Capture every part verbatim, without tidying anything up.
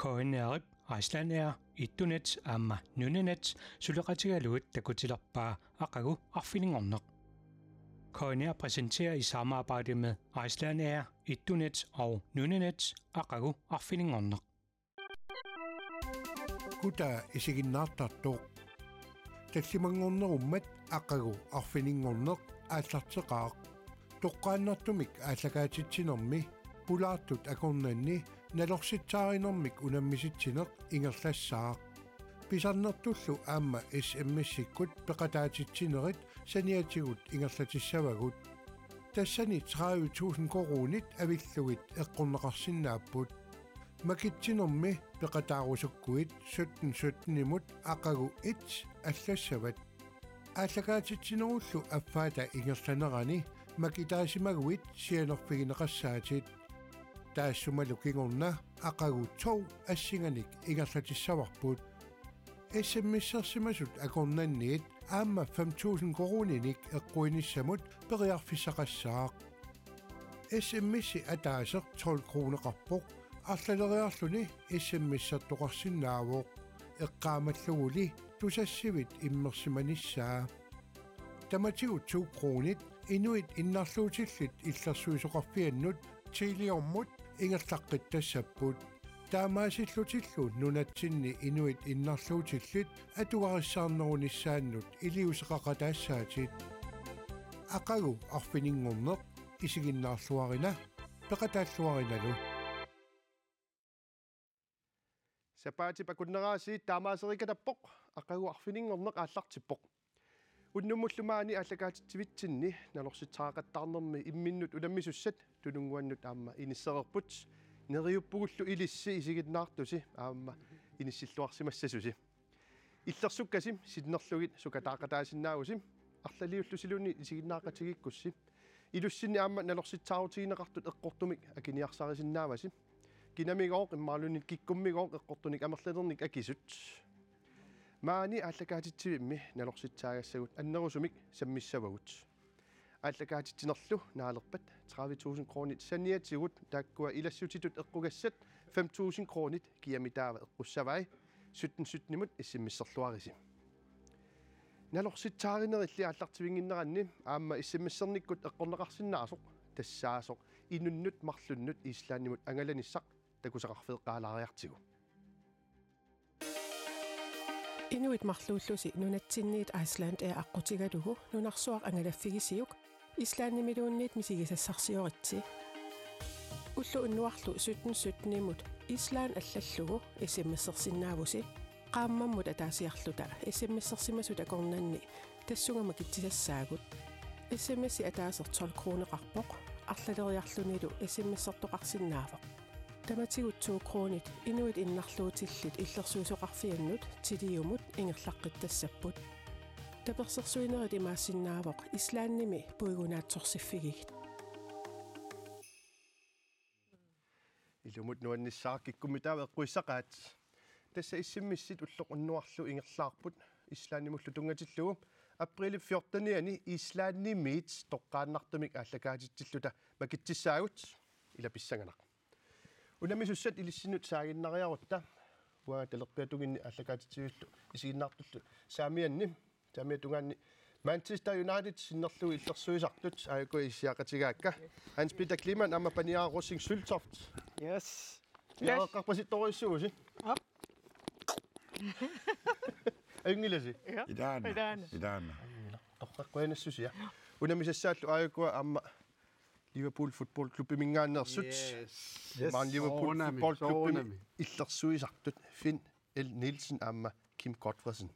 K N R-ip Icelandair, Etunet aamma Nunanet suleqatigalugit takutilerpaa aqagu arfininngorneq. K N R præsenterer i samarbejde med Icelandair, Etunet og Nunanet aqagu arfininngorneq. Kutaa isiginnaartartoq. Tallimanngornerummat aqagu arfininngorneq aallarteqaaq. Toqqaannartumik aallakaatitsinermi pulaartut akornanni nalorsitsaarinermik unammisitsineq ingerlassaaq. Pisarnertullu aamma S M S-ikkut peqataatitsinerit saniatigut ingerlatissavagut. Tassani tredive tusind koruunit avillugit eqqorneqarsinnaapput. Makitsinermi peqataarusukkuit sytten sytten-imut aqagu et allassavat. Aallakaatitsinerullu affaata ingerlanerani makitaasimaguit sianerfigineqassaatit. Taassumalu kingorna aqagu to assinganik ingerlatissavarput. S M S-ersimasut akornanniit aamma fem tusind koruuninik eqquinissamut periarfissaqassaaq. S M S-i ataaseq tolv kroneqarpoq, arlaleriarluni S M S-ertoqarsinnaavoq. Eqqaamalluguli tusassivit immersimanissaa. Tamatigut to kroonit inuit innarluutillit illersuisoqarfiannut Teliamut ingerlaqqittassapput. Taamaasillutillu nunatsinni inuit innarluutillit atugarissaarnerunissaannut iliuuseqaqataassaatit. Aqagu arfininngorneq isiginnaarluarina, peqataalluarinalu. Sapaatip akunnera aasiit taamaaserikatappoq, aqagu arfininngorneq aallartippoq. Unnummullu maani aallakaatitsivitsinni nalorsitsaaqattaarnermi imminnut unammisussat Tununnguannut aamma inissereerput. Neriuppugullu ilissi isiginnaartusi aamma inissilluarsimassasusi. Illersukkasi sinnerlugit sukataaqataasinnaavusi, arlaliullusiluunniit isiginnaaqatigiikkussi. Ilussinni aamma nalorsitsaarutigineqartut eqqortumik akiniarsarisinnaavasi. Kinamigooq imaluunniit kikkummigooq eqqortunik amerlanernik akisut. Maani aallakaatitsivimmi nalorsitsaagassagut annerusumik sammissavagut. Aallakaatitsinerlu naalerpat tredive tusind kronit saniatigut taakkua ilassutitut eqqugassat fem tusind kronit kiamitaava eqqussavai, sytten sytten-imut S M S-erluarisi. Nalorsitsaarinerilli aallartivinnginneranni aamma S M S-ernikkut eqqorneqarsinnaasoq tassaasoq inunnut marlunnut Islandimut angalanissaq takusaqarfeeqqaalaariartigu. Inuit marluullusi nunatsinniit Icelandair aqqutigalugu nunarsuaq angalaffigisiuk Islandimiluunniit misigisassarsioritsi. Ulloq unnuarlu sytten sytten-imut Island allallugu S M S-ersinnaavusi. Qaammammut ataasiarluta S M S-ersimasut akornanni tassunga makitsisassaagut. S M S-i ataaseq tolv kroneqarpoq, arlaleriarlunilu S M S-ertoqarsinnaavoq. Tamatigut to kronit inuit innarluutillit illersuisoqarfiannut Teliamut ingerlaqqittassapput. Tapersersuinerit imaassinnaavoq Islandimi puigunaatsorsiffigigit. Ilumut nuannissaaq, kikkummitaava eqquissaqaat. Tassa S M S-it ulloq unnuarlu ingerlaarput Islandimullu tunngatillugu. Apriilip fjortenianni Islandimiit toqqaannartumik aallakaatitsilluta makitsissaagut, ila pissanganaq. Unammisussat ilissinnut saaginnariarutta, uanga talerpiatunginni aallakaatitsivillu isiginnaartullu saamianni, saamiata tungaanni Manchester United sinnerlugu illersuisartut A I K issiaqatigaakka. Hans Peter Kleemann aamma paniara Rosing Søltoft. Yes. Piareeqqarpasittorujussuuvusi. Aap. Ajunngilasi? Ja. Ilaana. Ilaana. Ilaana. Torrak qujanassusia. Unammisassaallu A I K aamma Liverpool Football Clubiminngaanneersut. Yes. Yes. Maani Liverpool Soorunami, Football Clubimi soorunami. Illersuisartut Finn L. Nielsen aamma Kim Godtfredsen.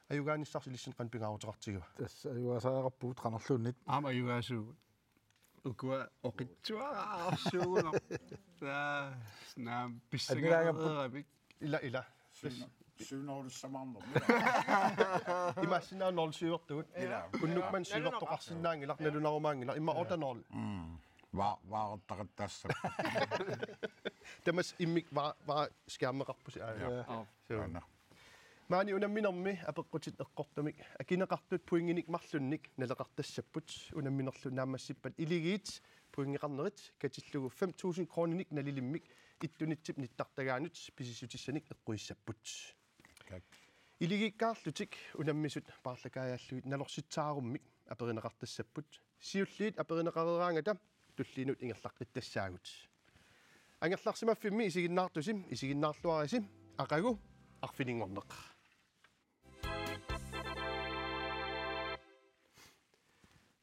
Ajugaanissarsi ilissinni qanoq pingaaruteqartigiva? Tassa ajugaasariaqarpugut qanorluunniit. Aamma ajugaasuugut. Ukua oqitsuararsuugunarpoq. Taa, naam, pissangareeramik. Ila, ila. Syvogtyve-samaarnermi. Imaassinnaavoq nul syv-ertugut. Ila. Unnukman syv-ertoqarsinnaanngilaq, nalunarumaanngilaq. Immaqa otte nul. Mm. Va-, vaartaqattassaq. Tamassi immikkut va-, va-, skærmeqarpusi. Aa, ja. Ja. Suu. Aana. Maani unamminermi apeqqutit eqqortumik akineqartut pointinik marlunnik naleqartassapput. Unamminerlu naammassippat iligiit pointeqarnerit katillugu fem tusind kroninik nalilimmik Ittunitsip nittartagaanut pisissutissanik eqquissapput. Iligiikkaarlutik unammisut paarlakaajallugit nalorsitsaarummik aperineqartassapput. Siulliit aperineqareeraangata tulliinut ingerlaqqittassaagut. Angerlarsimaffimmi isiginnaartusi, isiginnaarluarisi, aqagu arfininngorneq.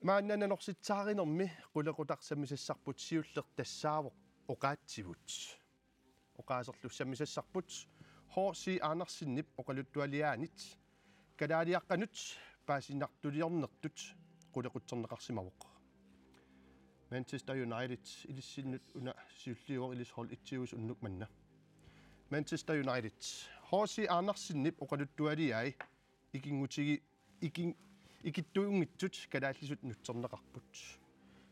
Maanna nalorsitsaarinermi qulequtaq sammisassarput siulleq tassaavoq oqaatsivut. Oqaaserlu sammisassarput H C Andersenip oqaluttualiaanit kalaaliaqqanut paasinartuliornertut qulequtserneqarsimavoq. Manchester United ilissinnut una siulliuvoq, ilissi hold et-iusoq unnuk manna. Manchester United. H C Andersenip oqaluttualiai ikinngutigi-, ikin-, ikittuunngitsut kalaallisut nutserneqarput.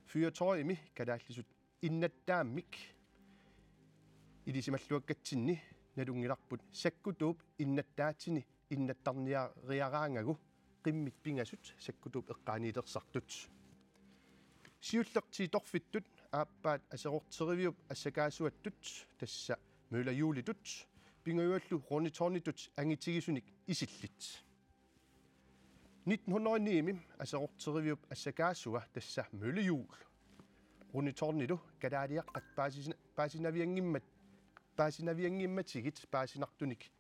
Fyrtøjimi kalaallisut innattaammik ilisimalluakkatsinni nalunngilarput sakkutuup innattaatini innattarniariaraangagu qimmit pingasut sakkutuup eqqaaniilersartut. Siulleq tiitorfittut aappaat aserorteriviup assakaasuattut, tassa Møller Juelitut, pingajuallu Rune Thornitut angitigisunik isillit. Nitten hundrede og ni-mi aserorteriviup assakaasua, tassa Møller Juel, Rune Thornilu kalaaliaqqat paasisina-, paasinavianngimmat-, paasinavianngimmatigit paasinartunik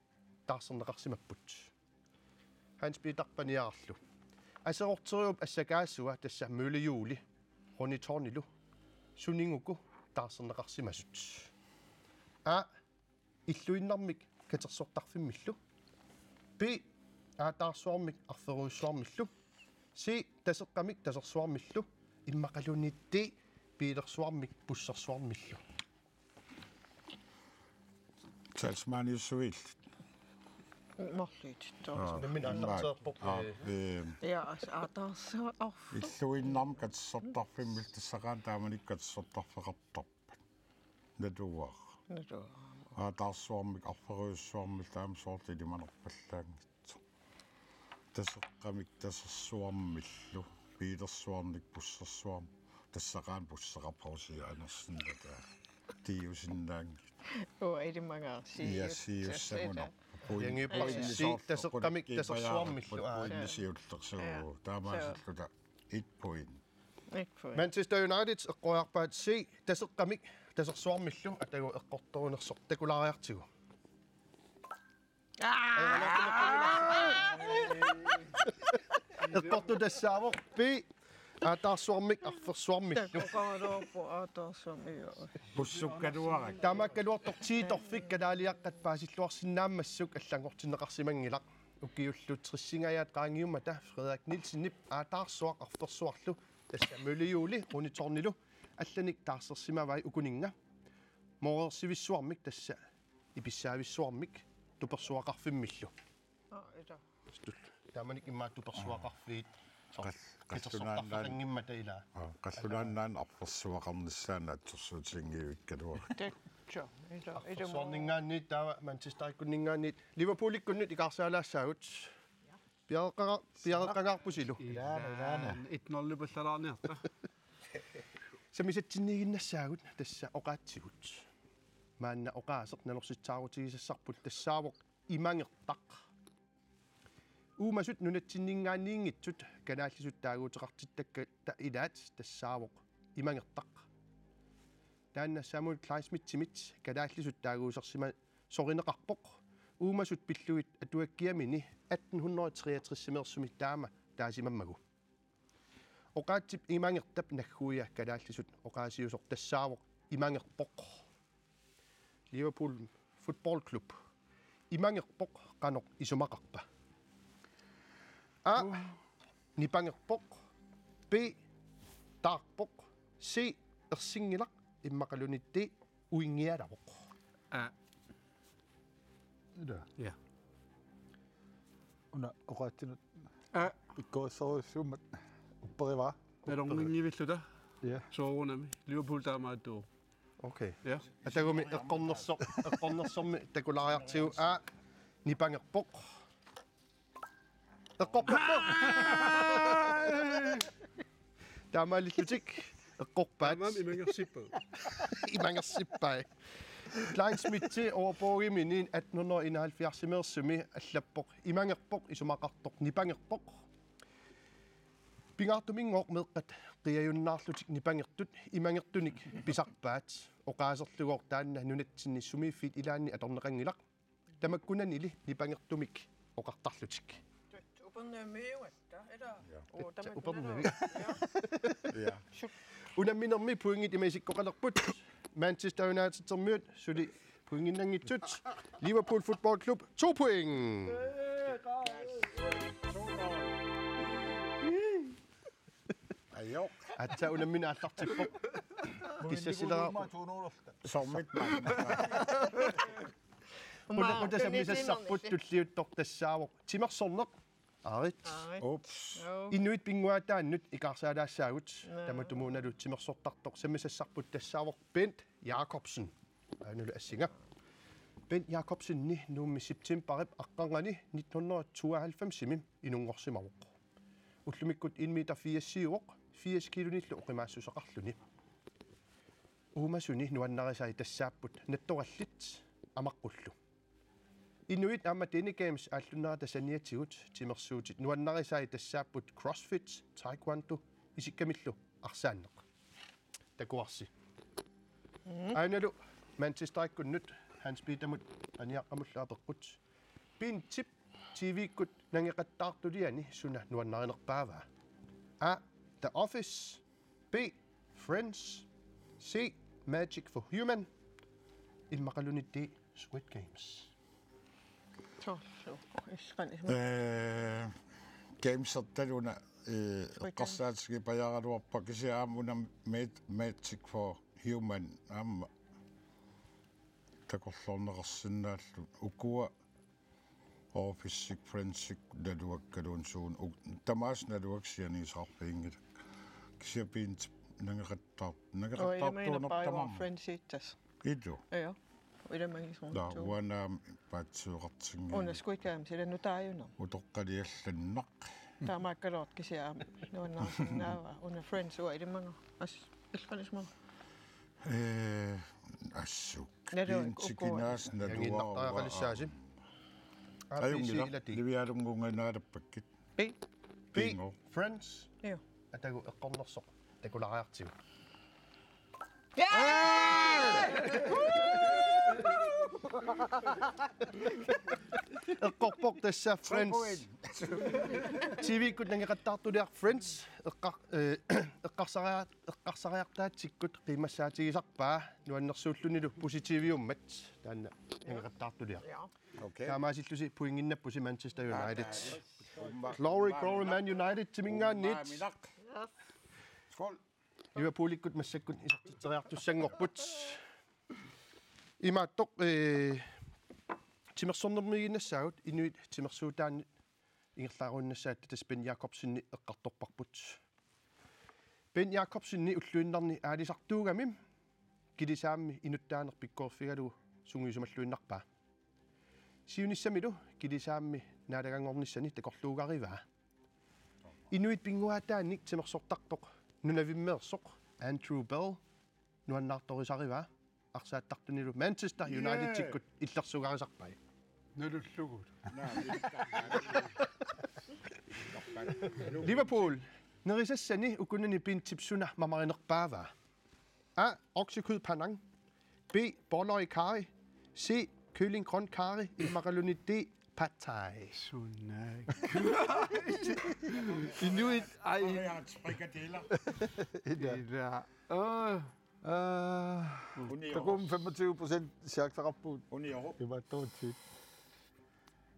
taarserneqarsimapput. Hans Peter paniarlu. Aserorteriviup assakaasua, tassa Møller Jueli, Rune Thornilu suninnguku taarserneqarsimasut? A. Illuinnarmik katersortarfimmillu. B. Aataarsuarmik arferujussuarmillu. C. Taseqqamik tasersuarmillu. Immaqaluunniit D. Biilersuarmik bussersuarmillu. Talsmaaniussuit. Marluit. Aa, Nammineq immaqa aallartereerpoq, aa, ee. Ee, Ja, altså, aataarsuaq arfu. Illuinnarmik katersortarfimmillu, tassaqaaq taamanikkut katersortarfeqartarpat. Naluara. Naluara. Aataarsuarmik arferujussuarmillu, taama soorlu ilimanarpallaanngitsoq. Taseqqamik tasersuarmillu, biilersuarnik bussersuarmik, tassaqaaq busseqarpoq H C Andersen, ata. Tiusinnaanngitsoq. Uu, ilimagaarsi. Ja, siussagunarpoq. Point. Jangipparsi, point, si-, soorlu taseqqamik tasersuarmillu, aa. Point siullersuuvoq. Ja. Taamaasilluta et point. Et point. Manchester United eqqoriarpaat C, taseqqamik tasersuarmillu, atagu eqqortorunersoq takulaariartigu. Eqqortoq tassaavoq B, aataarsuarmik arfersuarmillu. Takoqaraluarpoq aataarsuarmik, joo. Pussukkaluarak. Taamaakkaluartoq tiitorfik kalaaliaqqat paasilluarsinnaammassuk allanngortinneqarsimanngilaq. Ukiullu tressingajaat qaangiummata Frederik Nielsenip aataarsuaq arfersuarlu, tassa Møller Jueli, Rune Thornilu allanik taarsersimavai ukuninnga. Mooreersivissuarmik, tassa ipissaavissuarmik tupersuaqarfimmillu. Aa, ila. Stut. Taamanikkut immaqa tupersuaqarfiit. Soorlu Qal-, katersortarfeqanngimmata ilaa. Aa, qallunaat aamma arfersuaqarnissaat naatsorsuutiginngivikkaluarput. Tatsu. Ila, ila. Arfersuarninngaanniit taava Manchesterikkunninngaanniit Liverpoolikkunnut ikaarsaalaassaagut. Piareqqaga-, piareqqagaarpusilu. Ilaana, ilaana. Et nul pallalaarniarta. Sammisatsinniiginnassaagut tassa oqaatsivut. Maanna oqaaseq nalorsitsaarutigisassarput tassaavoq imangertaq. Uumasut nunatsinninngaanniinngitsut kalaallisut taaguuteqartittakkatta ilaat tassaavoq imangertaq. Taanna Samuel Kleinschmidtimit kalaallisut taaguusersimasorineqarpoq. Uumasut pillugit atuakkiamini atten hundrede treogtres-imeersumik taama taasimammagu. Oqaatsip imangertap nagguia kalaallisut oqaasiusoq tassaavoq imangerpoq. Liverpool Football Club. Imangerpoq qanoq isumaqarpa? A. Nipangerpoq. B. Taarpoq. C. Ersinngilaq. Immaqaluunniit D. Uinngialavoq. A. Ila. Ja. Una oqaatsinut. A. Pikkorissorujussuummat upperivaa. Nalorninngivilluta. Ja. Soorunami. Liverpool taamaattuuvoq. Okay. Ja. Atagumi eqqornersoq, eqqornersormi takulaariartigu A. Nipangerpoq. Eqqorpoq. Taamaalillutik eqqorpaat. Taamaammat imangersippai. Imangersippai. Kleinschmidti ordbogimini atten hundrede enoghalvfjerds-imeersumi allappoq: Imangerpoq isumaqartoq nipangerpoq. Pingaartuminngooq meeqqat qiajunnaarlutik nipangertut imangertunik pisarpaat. Oqaaserlugooq taanna nunatsinni sumiiffiit ilaanni atorneqanngilaq. Tamakkunannili nipangertumik oqartarlutik. Upernaviugatta, ila? Ja. Uu, tassa tamakku upernavi. Ja. Ja. Unamminermi pointit ima isikkoqalerput. Manchester United-ermiut suli pointinnanngitsut. Liverpool Football Club, to point. Ajo. Aatsaat unammineq aallartippoq. Kissassilera. Soormit maanna. Qulaqutasammisassarput tulliuttoq tassaavoq timersorneq. Aarit. Aarit. Ups. Joo. Inuit pinnguaataannut ikaarsaataassaagut. Naa. Tamatumuunalu timersortartoq sammisassarput tassaavoq Bent Jakobsen. Aanalu assinga. Bent Jakobsen-i Nuummi septembarip aqqarnganni nitten hundrede tooghalvfems-imi inunngorsimavoq. Ullumikkut en meter firs-iuvoq, firs kilonillu oqimaassuseqarluni. Uumasuni nuannarisai tassaapput nattorallit amaqqullu. Inuit aamma Dene Games aallunnerata saniatigut timersuutit nuannarisai tassaapput crossfit, taekwondo, isikkamillu arsaanneq. Takuarsi. Mm. Aanalu Manchesterikkunnut Hans Peterimut aniaqqamullu apeqqut: Bentip T V-kkut nangeqattaartuliani suna nuannarinerpaavaa? A, The Office. B, Friends. C, Magic for Human. Immaqalunniit D, Squid Games. Soorlu. Isqan isma. Eh, Gamesertalu una, eh, Squid Games. Eqqarsaatigipajaaraluarpara kisianni aamma una Mag-, Magic for Human aamma takorloorneqarsinnaallugu. Ukua Officesik, Friendsikkut naluakkaluunniit suut. U-, tamaasa naluakka sianigisaqarfiginngilakka. Kisianni Bentip nangeqattaar-, oo, nangeqattaartuunerput imaginerpaavoq tamaat. Friendsit tassa. Iluu. Joo. Ilamagisuunnaartoq. Taava uanga aamma paatsiveqartinnginnama. Una Squid Games, ila nutaajunerpoq. Utoqqaliallannaq. Taamaakkaluartoq kisianni aamma nuannaarsinnaavaa. Una Friends uanga ilimagara. As, ilqanismava. Eh, assut. Naluara. Bentip ukua. Kinaassuseq naluara. Anginnartariaqalissaasi. A, B, C, ajunngilaq, ila D. Nivialunnguunnginnaalappakkit. B. B. Bingo. Friends. Joo. Atagu eqqornersoq takulaariartigu. Eqqorpoq tassa Friends. Point. T V-kkut nangeqattaartuliaq Friends. Eqqar-, eh, eqqarsariar-, eqqarsariartaatsikkut qiimmassaatigisarpaa nuannersuullunilu positiviummat taanna nangeqattaartuliaq. Joo. Okay. Taamaasillusi pointinnappusi Manchester United. Aa, taali. Umma-, glory, umma-, glory, umma-, Man United-iminngaanniit. Umma-, minaq. Skål. Liverpoolikkut massakkut isertitseriartussanngorput. Imaattoq, eh, timersornermiiginnassaagut, inuit timersuutaannut ingerlaruinnassaatta tassa Bent Jakobsen-i eqqartorparput. Bent Jakobsen-i ulluinnarni aalisartuugami kilisaammi inuttaaneq pikkoreerfigalugu sungiusimalluinnarpaa. Siunissamilu kilisaammi naalaganngornissani takorluugarivaa. Inuit pinnguaataannik timersortartoq nunavimmeersoq Andrew Bell nuannaartorisarivaa, arsaattartunilu Manchester Unitedikkut illersugarisarpai. Nalullugu. Liverpool. Nerisassani ukunani Bentip suna mamarinerpaavaa? A, oksekød Penang. B, boller i karry. C, kylling grøn karry. Immaqaluunniit D, pad thai. Suna. Inuit, ej. Frikadeller. Ila. Ila. Åh. Øh, Uniorus. Der kom femogtyve procent chancerapput. Uniorus. Det var dårligt.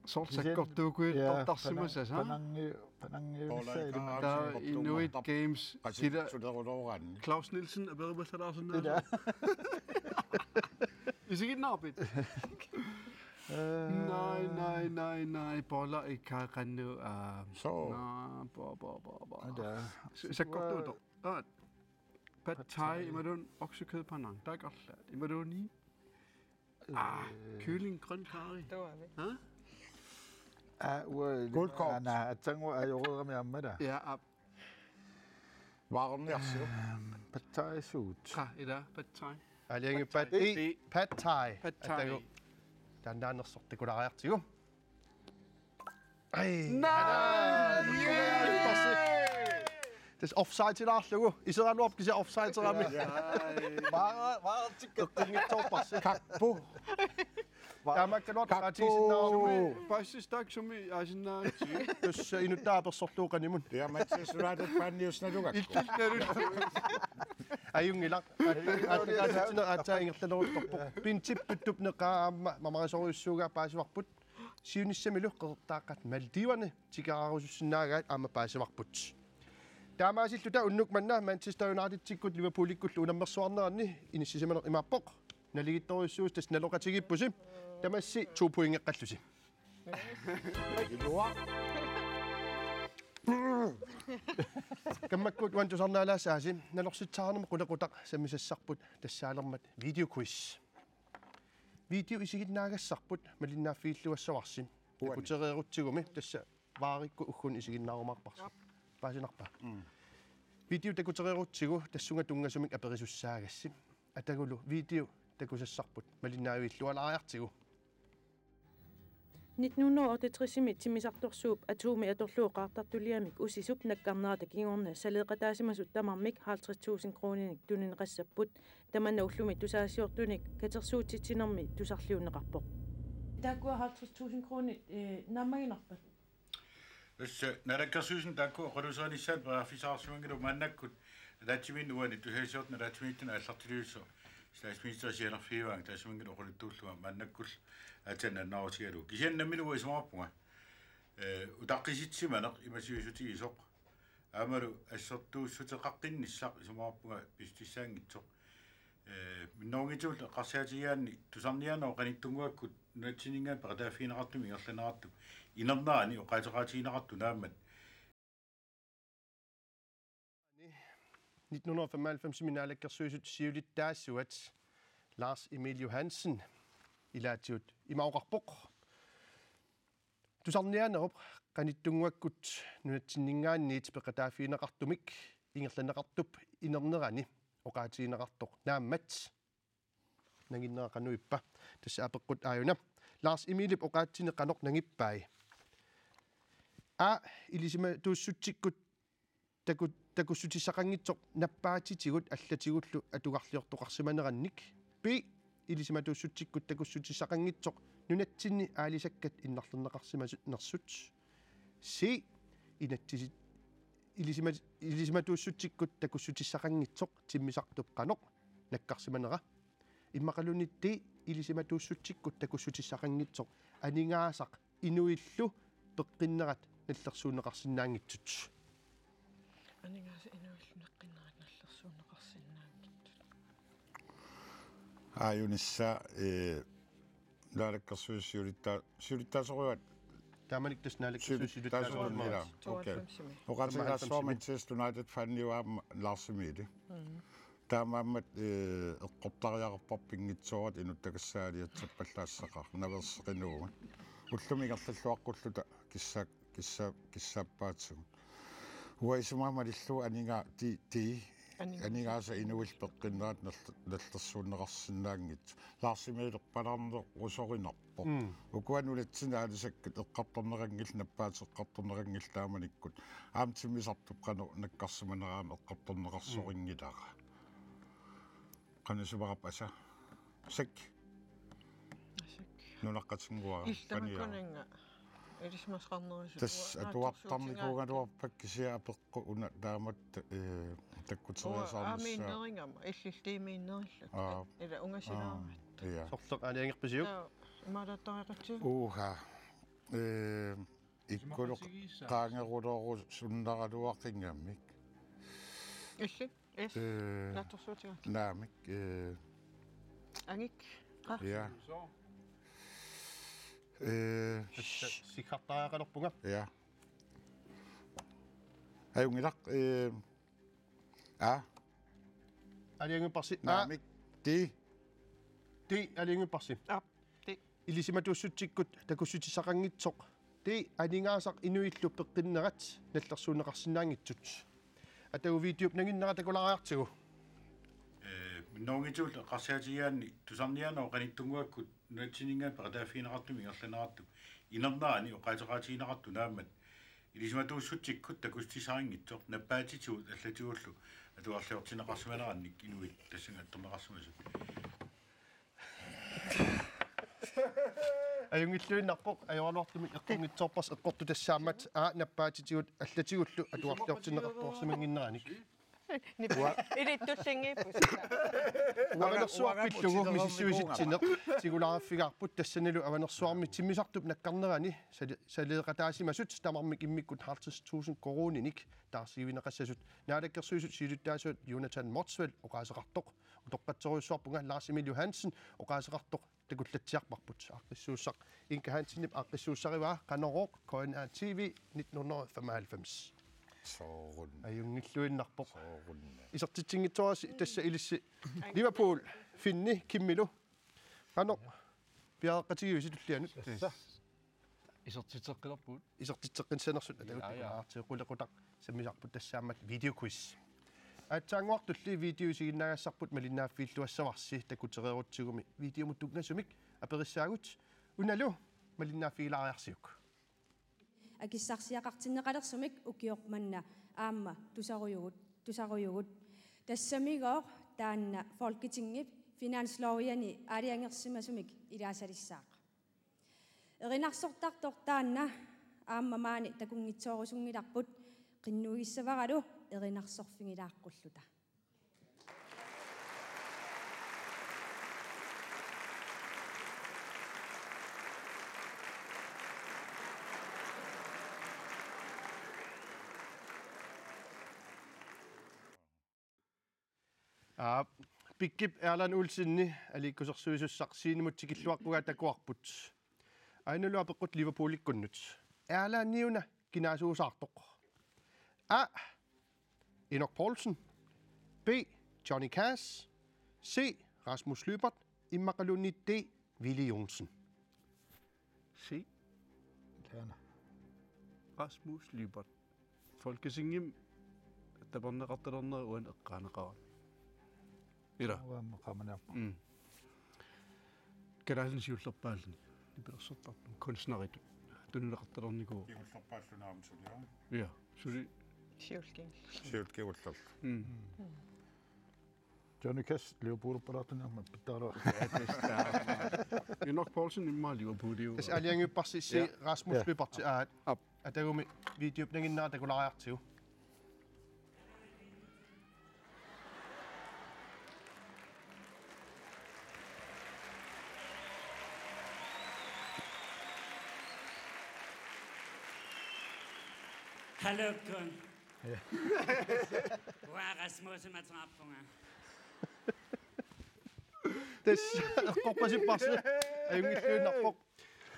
Soorlu sakkortuukujuttortarsimassasoq, aa? Penangi-, Penangi-, Polar Car. Taava Inuit Games, qasitsuleruloorani. Claus Nielsen aperimassalaasunnaavoq. Ila. Isiginnaarpit? Øh. Nej, nej, nej, nej. Boller i karry qanoq, aa. Så. Nå, bo, bo, bo, bo. Ila. S-, sakkortuutoq. Aa. Pad thai, pad thai imaluunniit oksekød Penang. Taakku arlaat. Imaluunniit. Ah, øh, kylling grøn karry. Taava. Ha? Aa, uanga. Guldkorn. Aa, naa, aatsaannguaq ajoreerami aamma ila. Ja, aap. Vaarniarsiuk. Øhm, pad thai suut. Qa, ila, pad thai. Aalajangiuppat D. D. Pad Thai. Pad Thai. Atagu. Taannaannersoq takulaariartigu. Ai. Tassa offside-ilaarlugu. Iseraluarpoq kisianni offside-erami. Vaara, vaara tikka. Eqqunngitsoorparsi. Kakpu. Taamaakkaluartoq qaatigisinnaarami. Paasistak sumi aasinnaaritsi. Tassa inuttaa apersorlugu qanimut. Ja, Manchester United-faaniusnalugakku. Illillarut. Ajunngilaq. Aatsaat ingerlaleruttorpoq. Bentip Tuttup neqaa aamma mamarisorujussuugaa paasivarput. Siunissamilu qeqertaaqqat Maldiverne tikerarusussinnaagaat aamma paasivarput. Taamaasilluta unnuk manna Manchester Unitedikkut Liverpoolikkullu unammersuarneranni inissisimaneq imaappoq. Naligiittorujussuusi tassa naloqatigiippusi. Tamassi to pointeqqallusi. Ilua. Kammakkut uani tusarnaalaassaasi, nalorsitsisarnermut qulequtaq sammisassarput tassaalermat videoquiz. Video isiginnaagassarput malinnaaffigilluassavarsi. Uani. Takutereerutsigumi tassa vaarikkut ugguuna isiginnaarumaarparsi. Paasinarpa? Mm. Video takutereerutsigu tassunga tunngasumik aperisussaagasssi. Atagulu video takusassarput malinnaavillualaariartigu. Nitten hundrede og otteogtresimi timmisartorsuup atomi atorlugu qaartartuliamik Usisup nakkarnerata kingorna saleeqataasimasut tamarmik halvtreds tusind kroninik tunineqassapput. Tamanna ullumi tusagassiortunik katersuutitsinermi tusarliunneqarpoq. Taakkua halvtreds tusind kronit, eh, naammaginarpat? Tassa Naalakkersuisuni taakku oqaluuserinissaat periarfissaqarsimanngilagut maannakkut ataatsimiinneq uani tusagassiortunik ataatsimiittunik aallartiliusoq statsministeri sianerfigivaanga taassuminngalu oqaluttuullunga maannakkullu aatsaat nalunaarutigalugu. Kisianni nammineq uanga isumaqarpunga, eh, utaqqisitsimaneq ima sivisutigisoq. Aammalu assortuussuteqaqqinnissaq isumaqarpunga pissusissaanngitsoq. Eh, minnerunngitsumillu eqqarsaatigigaanni tusarniaanerup qanittunnguakkut nunatsinninngaanniit peqataaffigineqartumik ingerlanneqartup inernerani oqaaseqaatigineqartoq naammat. Nitten hundrede og femoghalvfems-imi Naalakkersuisut siulittaasuat Lars Emil Johansen ilaatigut ima oqarpoq. Tusarniaanerup qanittunnguakkut nunatsinninngaanniit peqataaffigineqartumik ingerlanneqartup inernerani oqaatigineqartoq naammat. Nanginnera qanoq ippa? Tassa apeqqut aajuna. Lars Emilip oqaatsini qanoq nangippai? A. Ilisimatuussutsikkut taku-, takussutissaqanngitsoq nappaatitigut allatigullu atugarliortoqarsimanerannik. B. Ilisimatuussutsikkut takussutissaqanngitsoq nunatsinni aalisakkat innarlerneqarsimanersut. C. Inatsisi-, ilisima-, ilisimatuussutsikkut takussutissaqanngitsoq timmisartup qanoq nakkarsimanera. Immaqaluunniit D. Ilisimatuussutsikkut takussutissaqanngitsoq aningaasaq inuillu peqqinnerat nallersuunneqarsinnaanngitsut. Aningaasaq inuillu peqqinnerat nallersuunneqarsinnaanngitsut. Aajunissaq, eh, Naalakkersuisut siulitta-, siulittaasorujuat. Taamanikkut tassa Naalakkersuisut siulittaasorujuat. Siulittaasorujuat. Okay. Tooghalvfemsimi. Oqaatigilaassavara Manchester United-faniuvoq aamma Lars Emil. Mm. Taamaammat, eh, eqqortariaqarparput pinngitsooratik inuttakassaaliassappallaassaaq naveerseqinuugut. Ullumi ingerlalluaqqulluta kissa-, kissa-, kissaappaatigut. Uanga isumaga malillugu aninga-, ti-, ti-, aningaasaq inuillu peqqinnerat nall-, nallersuunneqarsinnaanngitsut. Lars Emil erpalaarnerusorinarpoq. Mm. Ukua nunatsinni aalisakkat eqqartorneqanngillat, nappaatit eqqartorneqanngillat taamanikkut. Aamma timmisartup qanoq nakkarsimanera aamma eqqartorneqarsorinngilara. Qanoq isumaqarpa asa? Sek. Sek. Nunaqqatinnguara. Illit tamakkununnga ilisimasaqarnerusut. Tassa atuartarnikuugaluarpakka kisianni apeqqut una taamatut, eh, takkuteriasaarnissaa. Uanga aamiinneringama, illillu tiimiinnerillutik. Aa. Ila ungasilaarmat. Aa, ja. Sorleq aalajangerpisiuk? Taa, imaalattariaqatsigu. Uha. Eh, ikkuluk qaangeruloorusunnaraluaqingamik. Illit? Yes. Eh, naatsorsuutigaat. Naamik, eh. Angik. Qa. Ja. Eh, tassa sigartariaqalerpunga. Ja. Ajunngilaq, eh, A. Aalajangiupparsi. A. Naamik. Ti. Ti, aalajangiupparsi. Aap. Ti. Ilisimatuussutsikkut takussutissaqanngitsoq. Ti, aningaasaq inuillu peqqinnerat nallersuunneqarsinnaanngitsut. Atagu videop nanginnera takulaariartigu. Eh, Minnerunngitsuullu eqqarsaatigigaanni tusarniaaneq qanittunnguakkut nunatsinninngaanniit peqataaffigineqartumik ingerlanneqartup inernerani oqaaseqaatigineqartoq naammat, ilisimatuussutsikkut takutissarinngitsoq nappaatitigut allatigullu atugarliortinneqarsimanerannik inuit tassani attorneqarsimasut. Ajunngilluinnarpoq, ajoraluartumik eqqunngitsoorparsi eqqortut tassaammat, aa, nappaatitigut allatigullu atugarliortinneqartoqarsimannginneranik. Nippa. Ilittullinngiippusi. Avanersuaq pillugu misissuisitsinneq tigulaarfigaarput, tassanilu Avanersuarmi timmisartup nakkarnerani sali-, saleeqataasimasut tamarmik immikkut halvtreds tusind koruuninik taarsiivigineqassasut Naalakkersuisut siulittaasuat Jonathan Motzfeldt oqaaseqartoq, utoqqatserujussuarpunga Lars Emil Johansen oqaaseqartoq takullatsiarparput. Aaqqissuussaq Inka Hansenip aaqqissuussarivaa, Qanorooq, K N R T V, nitten hundrede og femoghalvfems. Soorunami. Ajunngilluinnarpoq. Soorunami. Isertitsinngitsoorassi tassa ilissi Liverpool, Finni, Kimmilu. Qanoq piareeqqatigivisi tullianut? Tassa. Isertitseqqilerpugut. Isertitseqqinnissanersut atagut. Ja, ja. Takunaartigu qulequtaq sammisarput tassaammat videoquiz. Aatsaannguartulli video isiginnaagassarput malinnaaffiilluassavarsi, takutereerutsigumi videomut tunngasumik aperissaagut. Unalu malinnaaffigilaariarsiuk. Akissarsiaqartinneqalersumik ukioq manna aamma tusarujugut, tusarujugut. Tassamigooq taanna Folketingip finansloviani aalajangersimasumik ilaasalissaaq. Erinarsortartoq taanna aamma maani takunngitsoorusunngilarput, qinnuigissavaralu erinarsorfigilaaqqulluta. Aap, Pikkip Erland Olsenip aliikkusersuisussaq scenemut tikilluaqqugai takuarput. Ainalu apeqqut Liverpoolikkunnut. Erlandiuna kinaasuusaartoq? A, Enok Poulsen. B, Johnny Cash. C, Rasmus Lyberth. Immaqaluunniit D, Willy Johnsen. C. Taanna. Rasmus Lyberth. Folketingimi taperneqartalerneq uani eqqaaneqarami. Ila. Uanga qaamaniarpoq. Mm. Kalaallit siullerpaalluni. Nipilersortartut. Kunstneritut. Tunineqartalernikuuvoq. Siullerpaalluni aamma suli, aa? Ja. Suli. Siullerpaalluni. Siullerpaalluni. Mm. Johnny Cash, Liverpool palaatun aamma pitsaarua. Ja, tassa. Enok Poulsen immaqa Liverpooliuvoq. Tassa aalajangiupparsi C, ja, Rasmus, ja, Lyberth, aat. Aap. Atagumi videop nanginnera takulaariartigu. Hello, Kun. Ja. Uanga Rasmus Lyberth ateqarpunga. Tassa eqqorpasipparsi. Ajunngilluinnarpoq.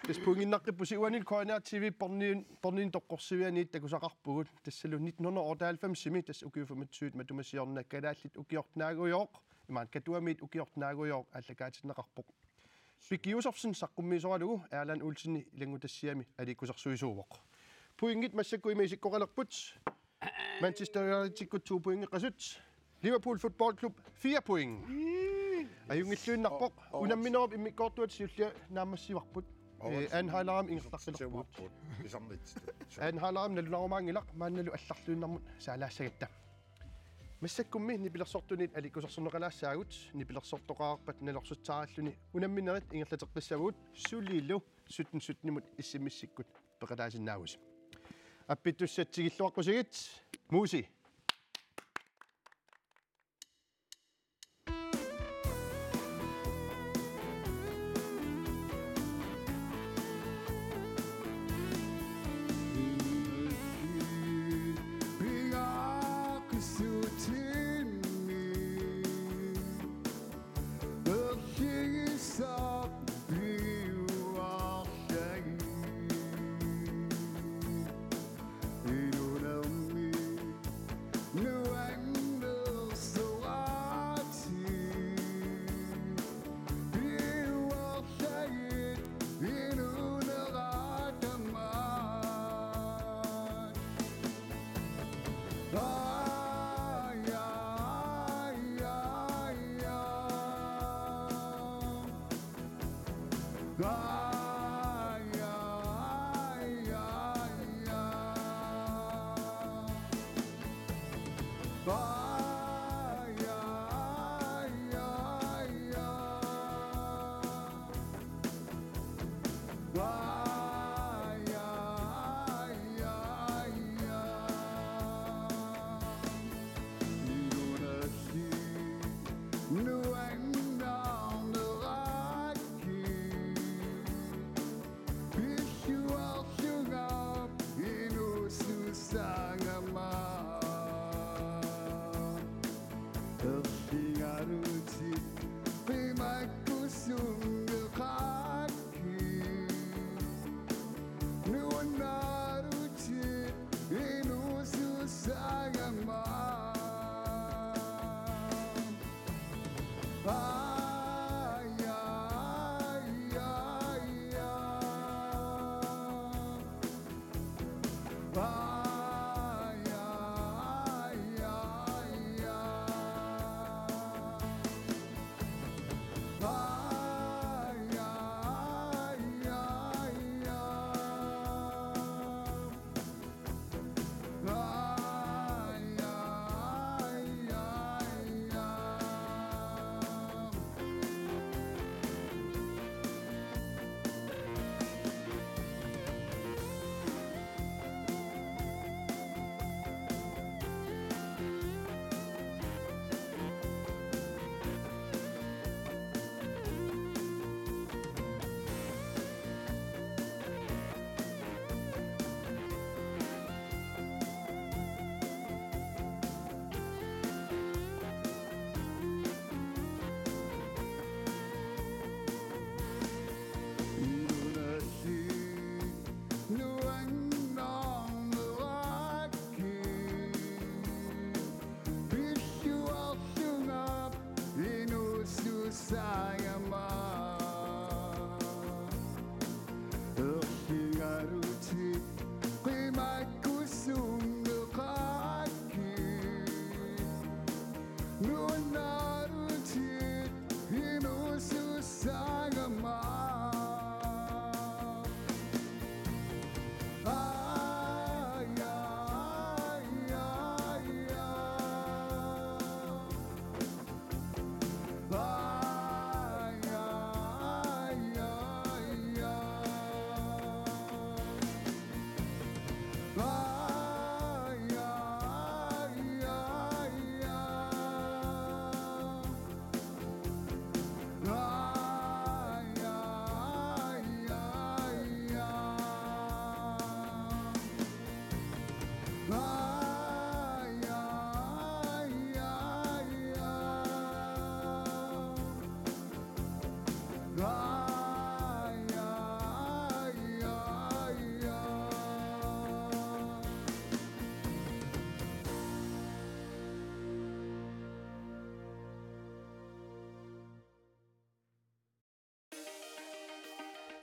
Tassa pointinnaqqippusi. Uani K N R T V porniin, porniin toqqorsivianiit takusaqarpugut. Tassalu nitten hundrede og otteoghalvfems-imi, tassa ukiut femogtyve matuma siorna, kalaallit ukiortaagujooq, imaluunniit Katuamiit ukiortaagujooq aallakaatinneqarpoq. Pikki Josefsen saqqummiisoralugu Erland Olsenip ilanngutassiami aliikkusersuisuuvoq. Pointit massakkut ima isikkoqalerput. Manchester Unitedikkut to pointeqasut. Liverpool Football Club fire point. Ajunngilluinnarpoq. O-, o-, unamminerup immikkoortuata siulliit naammassivarput. O-, eh, Anhalterimut ingerlaqqilerpugut. Pisarnit. Anhalterimut nalunarumaanngilaq, maannalu allarluinnarmut saalaassagatta. Massakkummi nipilersortunit aliikkusersorneqalaassaagut, nipilersortoqarpat nalorsutsaarilluni unamminerit ingerlateqqissavagut, sulilu sytten sytten-imut S M S-ikkut peqataasinnaavusi. Appittussat tikilluaqqusigit, Muusi.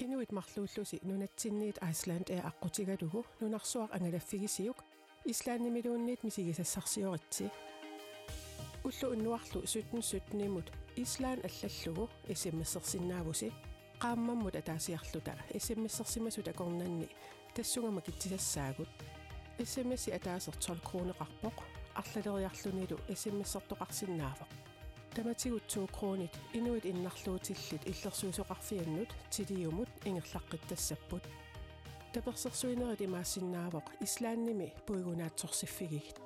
Inuit marluullusi nunatsinniit Iceland Air aqqutigalugu nunarsuaq angalaffigisiuk Islandimiluunniit misigisassarsioritsi. Ulloq unnuarlu sytten sytten-imut Island allallugu S M S-ersinnaavusi. Qaammammut ataasiarluta S M S-ersimasut akornanni tassunga makitsisassaagut. S M S-i ataaseq tolv kroneqarpoq, arlaleriarlunilu S M S-ertoqarsinnaavoq. Tamatigut to kronit inuit innarluutillit illersuisoqarfiannut Tiliumut ingerlaqqittassapput. Tapersersuinerit imaassinnaavoq Islandimi puigunaatsorsiffigigit.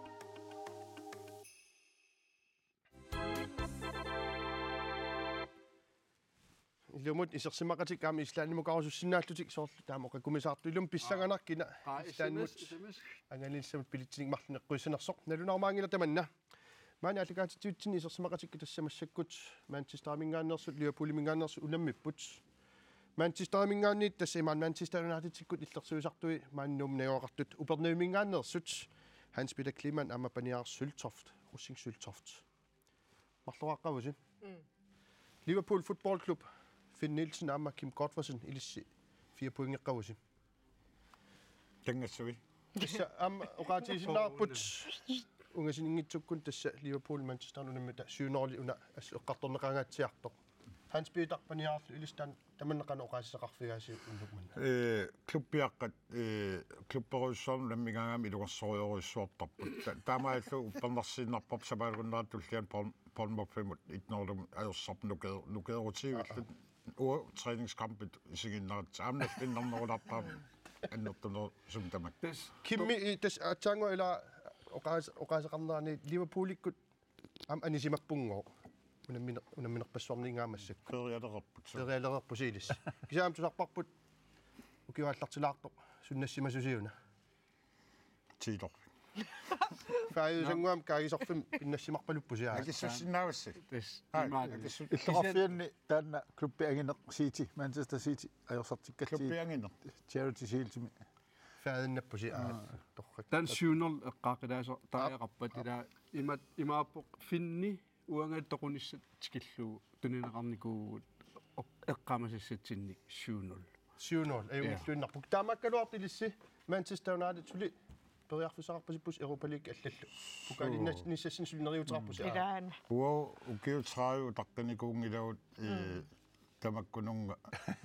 Ilumut isersimaqatikka aamma Islandimukarusussinnaallutik soorlu taama oqakumisaartut ilumut pissanganarpoq kina Aa, Islandimut S M S, S M S. Angalalissamut billetsinik marlunnik eqquissanersoq. Nalunaarmaanngilaq tamanna. Maani aallakaatitsivitsinni isersimaqatikka tassa massakkut Manchesteriminngaanneersut, Liverpooliminngaanneersut unammipput. Manchesteriminngaanniit tassa imaat Manchester Unitedikkut illersuisartui maani Nuummut najugaqartut Upernaviminngaanneersut Hans Peter Kleemann aamma Paniar Søltoft, Rosing Søltoft. Marloraqqavusi. Mm. Liverpool Football Club, Finn Nielsen aamma Kim Gottfredsen ilissi fire pointeqqavusi. Tangassui. Tassa aamma oqaatigisinnaarput ungasinngitsukkut tassa Liverpool Manchester unammita syv nul una assut eqqartorneqangaatsiartoq. Hans Peter paniarlu ilissi taanna tamanna qanoq oqaasissaqarfigaasiuk unnuk manna? Ee, klubbiaqqat, ee, klubberujussuarnut nammineerlutik ilungersorujussuartarput. Ta-, taamaallu uppernarsiinnarparput sapaakunnaartullian Bourn-, Bournemouthimut et nul ajorsarput nuke-, nukeerutigivillutik. Uagut træningskampit isiginnaritsi. Aamma nallinnarnerulaartarami annertunerusumik tamakku. Tassa Kimmi, i-, tassa aatsaannguaq ila oqaas-, oqaaseqarnerani Liverpoolikkut aamma anisimappunngooq. Unamminer-, unamminerpassuarninngaammassuk. Peerialereerput. Peerialereerpusi ilissi. Kisianni aamma tusarparput ukiup aallartilaartoq sunnassimassusiuna. Tiitorfik. Faajusannguam kaagisorfimmi pinnassimarpaluppusi aa. Akissussinnaavassi. Tassa. Ai, imaat. Akissu-, illoqarfianni taanna klubbi angineq City, Manchester City, ajorsartikkatsigu. Klubbi angineq. Charity Shieldsimi. Faadinnappusi aa. Aa. Torrak. Taanna syv nul eqqaaqqilaasoq tariaqarpat ila imaat, imaappoq Finni uangalu toqunissat tikillugu tunineqarnikuuvugut oq-, eqqaamasassatsinnik syv nul. Syv nul. Ajunngilluinnarpoq. Ja. Taamaakkaluartoq ilissi Manchester United suli periarfissaqarpasippusi Europa League allallu. Pokaliinnas-, -nissassinnik suli neriuuteqarpusi. Mm. Ilaana. Uagut ukiut tredive utaqqinikuunngilagut, ee, mm, tamakkununnga,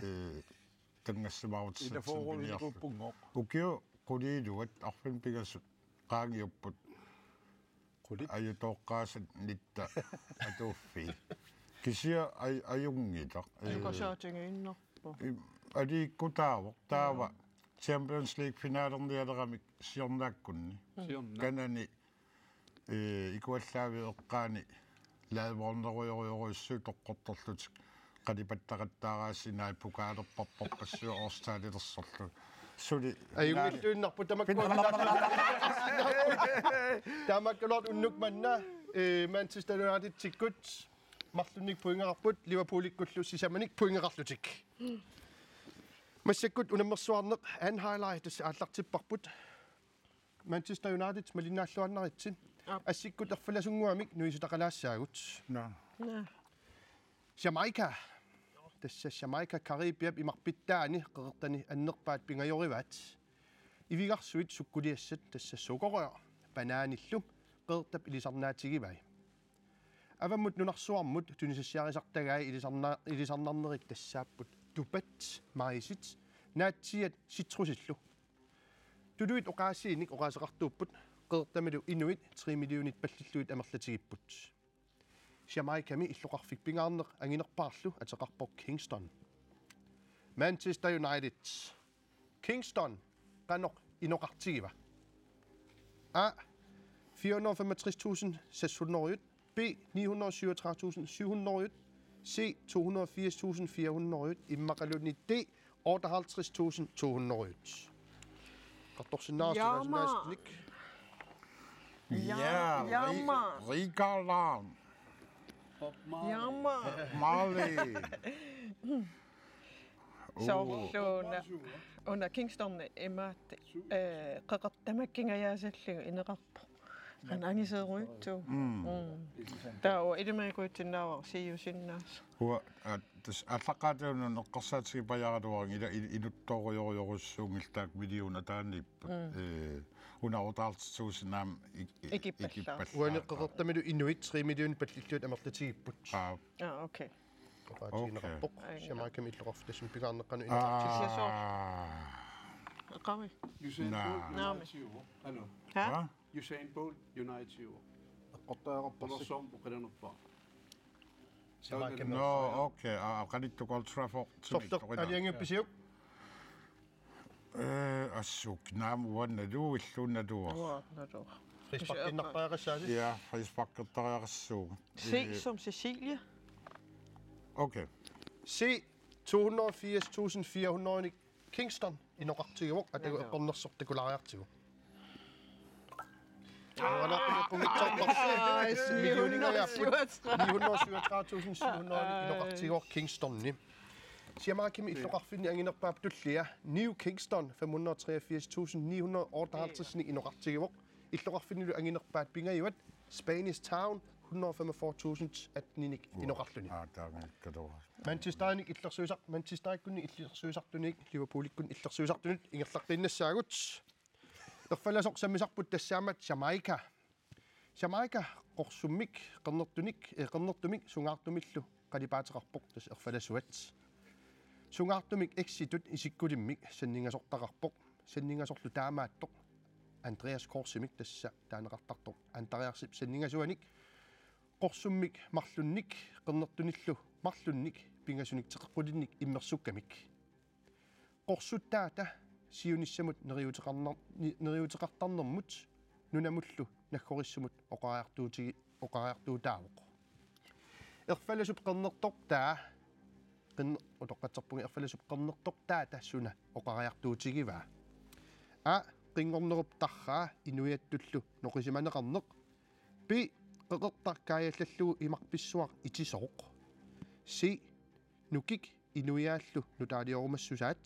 ee, tanngassimaarutissatsinnik piniarluta. Ukiut quliiluat arfineq-pingasut qaangiupput. Qulit. Ajutooqqaasat nitta atuuffii. Kisianni aj-, ajunngilaq. Ee, Tukasaatigiinnarpoq. I-, aliikkutaavoq. Taava Champions League finalernialeramik siornaakkunni. Siorna. Kanani, ee, ikuallaavik eqqaani liveornerujorujorujussuit toqqortorlutik. Qalipattaqattaaraassinai pokaalerparparpassuit årstallilersorlu. Suli. Ajunngilluinnarpoq tamakku. Taamaakkaluartoq unnuk manna, ee, Manchester Unitedikkut marlunnik pointeqarput, Liverpoolikkullu sisamanik pointeqarlutik. Massakkut unammersuarneq anden halvleg tassa aallartipparput. Manchester United malinnaalluannaritsi. Aap. Assikkut erfalasunnguamik nuisutaqalaassaagut. Naa. Naa. Jamaica. Tassa Jamaica Caribiap imarpittaani qeqertani annerpaat pingajorivaat. Ivigarsuit sukkuliassat tassa sukkerrør banaanillu qeqertap ilisarnaatigivai. Avammut nunarsuarmut tunisassiarisartagai ilisarna-, ilisarnarnerit tassaapput tupat, majsit, naatsiiat citrusillu. Tuluit oqaasiinik oqaaseqartuupput, qeqertamilu inuit tre millionit pallillugit amerlatigipput. Jamaicami illoqarfik pingaarneq anginerpaarlu ateqarpoq Kingston. Manchester United. Kingston, qanoq inoqartigiva? A, fire hundrede og femogtres tusind seks hundrede. B, ni hundrede og syvogtredive tusind syv hundrede. C, to hundrede og firs tusind fire hundrede. Immaqaluunniit D, otteoghalvtreds tusind to hundrede. Qartorsinnaarsi. Jaama. Nationalistnik. Ja, ja, Ri-, Jaama. Rikalan. Bob Marley. Jaama. Marley. Soorlu una, una Kingston imaat, eh, qeqertaq tamakkingajaasallugu ineqarpoq. Qanoq angiseerujussuuvoq. Mm. Mm. Taava ilimagiuitsinnaavara siusinnaas. Uanga, aa, tassa aallaqqaataanut eqqarsaatigipajaaraluarlunga ila i-, inuttorujorujorujussuunngillat taakku millionit ataaniipput. Mm. Eh, una otteoghalvtreds tusind aamma ik-, ik-, ikippallaarput. Ikippallaarput. Uani qeqertamilu inuit tre millionit pallillugit amerlatigipput. Aa. Ah, okay. Oqaatigineqarpoq. Okay. Jamaicami illoqarfik tassani pingaarneq qanoq inoqartigiva? Aa. Aqavi. Usain Bolt. Naa. Naami. United. Hallo. Ha? Ha? Usain Bolt United. Eqqortariaqarparsi. Qulorsuarmi oqilanerpaa. Jamaicami. No, okay. Aa, qanittukkut Old Trafford. Sorleq aalajangiuppisiuk? Eh, assut naamik uanga naluilluunnaluaq. Uanga naluara. Frisparkinnartariaqassaasi? Ja, frisparkertariaqassuunga. C, eh, som Cecilie. Okay. C, to hundrede og firs tusind fire hundrede Kingston inoqartigivoq, atagu eqqornersoq takulaariartigu. Aa, ni hundrede og syvogtredive tusind syv hundrede inoqartigivoq Kingstoni. Jamaicami illoqarfinni anginerpaap tullia New Kingston fem hundrede og treogfirs tusind ni hundrede og otteoghalvtreds inoqartigivoq. Illoqarfinnilu anginerpaat pingajuat Spanish Town hundrede og femogfyrre tusind atten inoqarluni. Aa, taanna ikkaluaq. Manchesterinik illersuisar-, Manchesterimik illersuisartunit, Liverpoolikkut illersuisartunit ingerlaqqiinnassaagut. Erfalasoq sammisarput tassaammat Jamaica. Jamaica qorsummik, qernertunik, eh, qernertumik sungaartumillu qalipaateqarpoq tassa erfalasuat. Sungaartumik X-itut isikkulimmik sanningasortaqarpoq, sanningasorlu taamaattoq Andreas Korsimik, tassa taaneqartartoq Andreasip sanningasuanik, qorsummik marlunnik, qernertunillu marlunnik, pingasunik teqeqqulinnik immersukkamik. Qorsuttaata siunissamut neriuteqarnar-, ni-, neriuteqartarnermut nunamullu naggorissumut oqariartuutigi-, oqariartuutaavoq. Erfalasup qernertortaa, qin-, utoqqatserpunga, erfalasup qernertortaata suna oqariartuutigivaa? A, qinngornerup tarraa inuiattullu noqisimaneqarneq. B, qeqertaq kaajallallugu imarpissuaq itisooq. C, nukik inuiaallu nutaaliorumassusaat.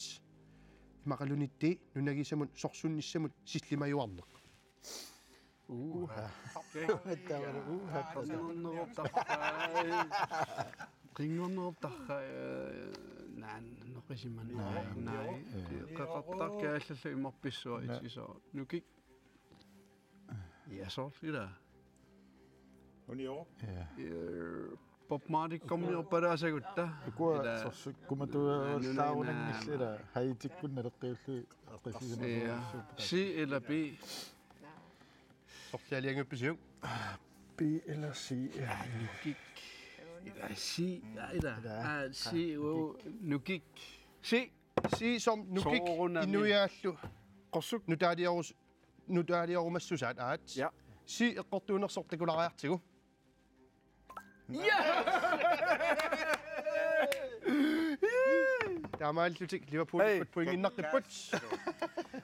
Imaluunniit D, nunagisamut sorsunnissamut sillimajuarneq. Uha. Okay. Taavalu uha. Qinngornerup tarraa. Qinngornerup tarraa, eh, naak noqisimaneq. Naak. Naak. Qeqertaq kaajallallugu imarpissuaq itisooq. Nukik. Ja, soorlu ilaa. Unioq. Ja. Eh, Bob Marley-kkormiorpalaasagutta. Ukua ilaa. Sorsukkumatuallaarunanngillat ilaa. Haitikkut naleqqiullu. Ja. C eller B. Sorlialiangippisiuk? B eller C. Nukik. Ilaa C. Ja, ilaa. Ilaa. Ah, C, oh, nukik. C. C som nukik. Soorunami. Inuiaallu. Qorsuk. Nutaaliorus-, nutaaliorumassusaat, aat. Ja. C eqqortuunersoq takulaariartigu. Yes! Taamaallutik Liverpool. Hey. Pointinnaqipput.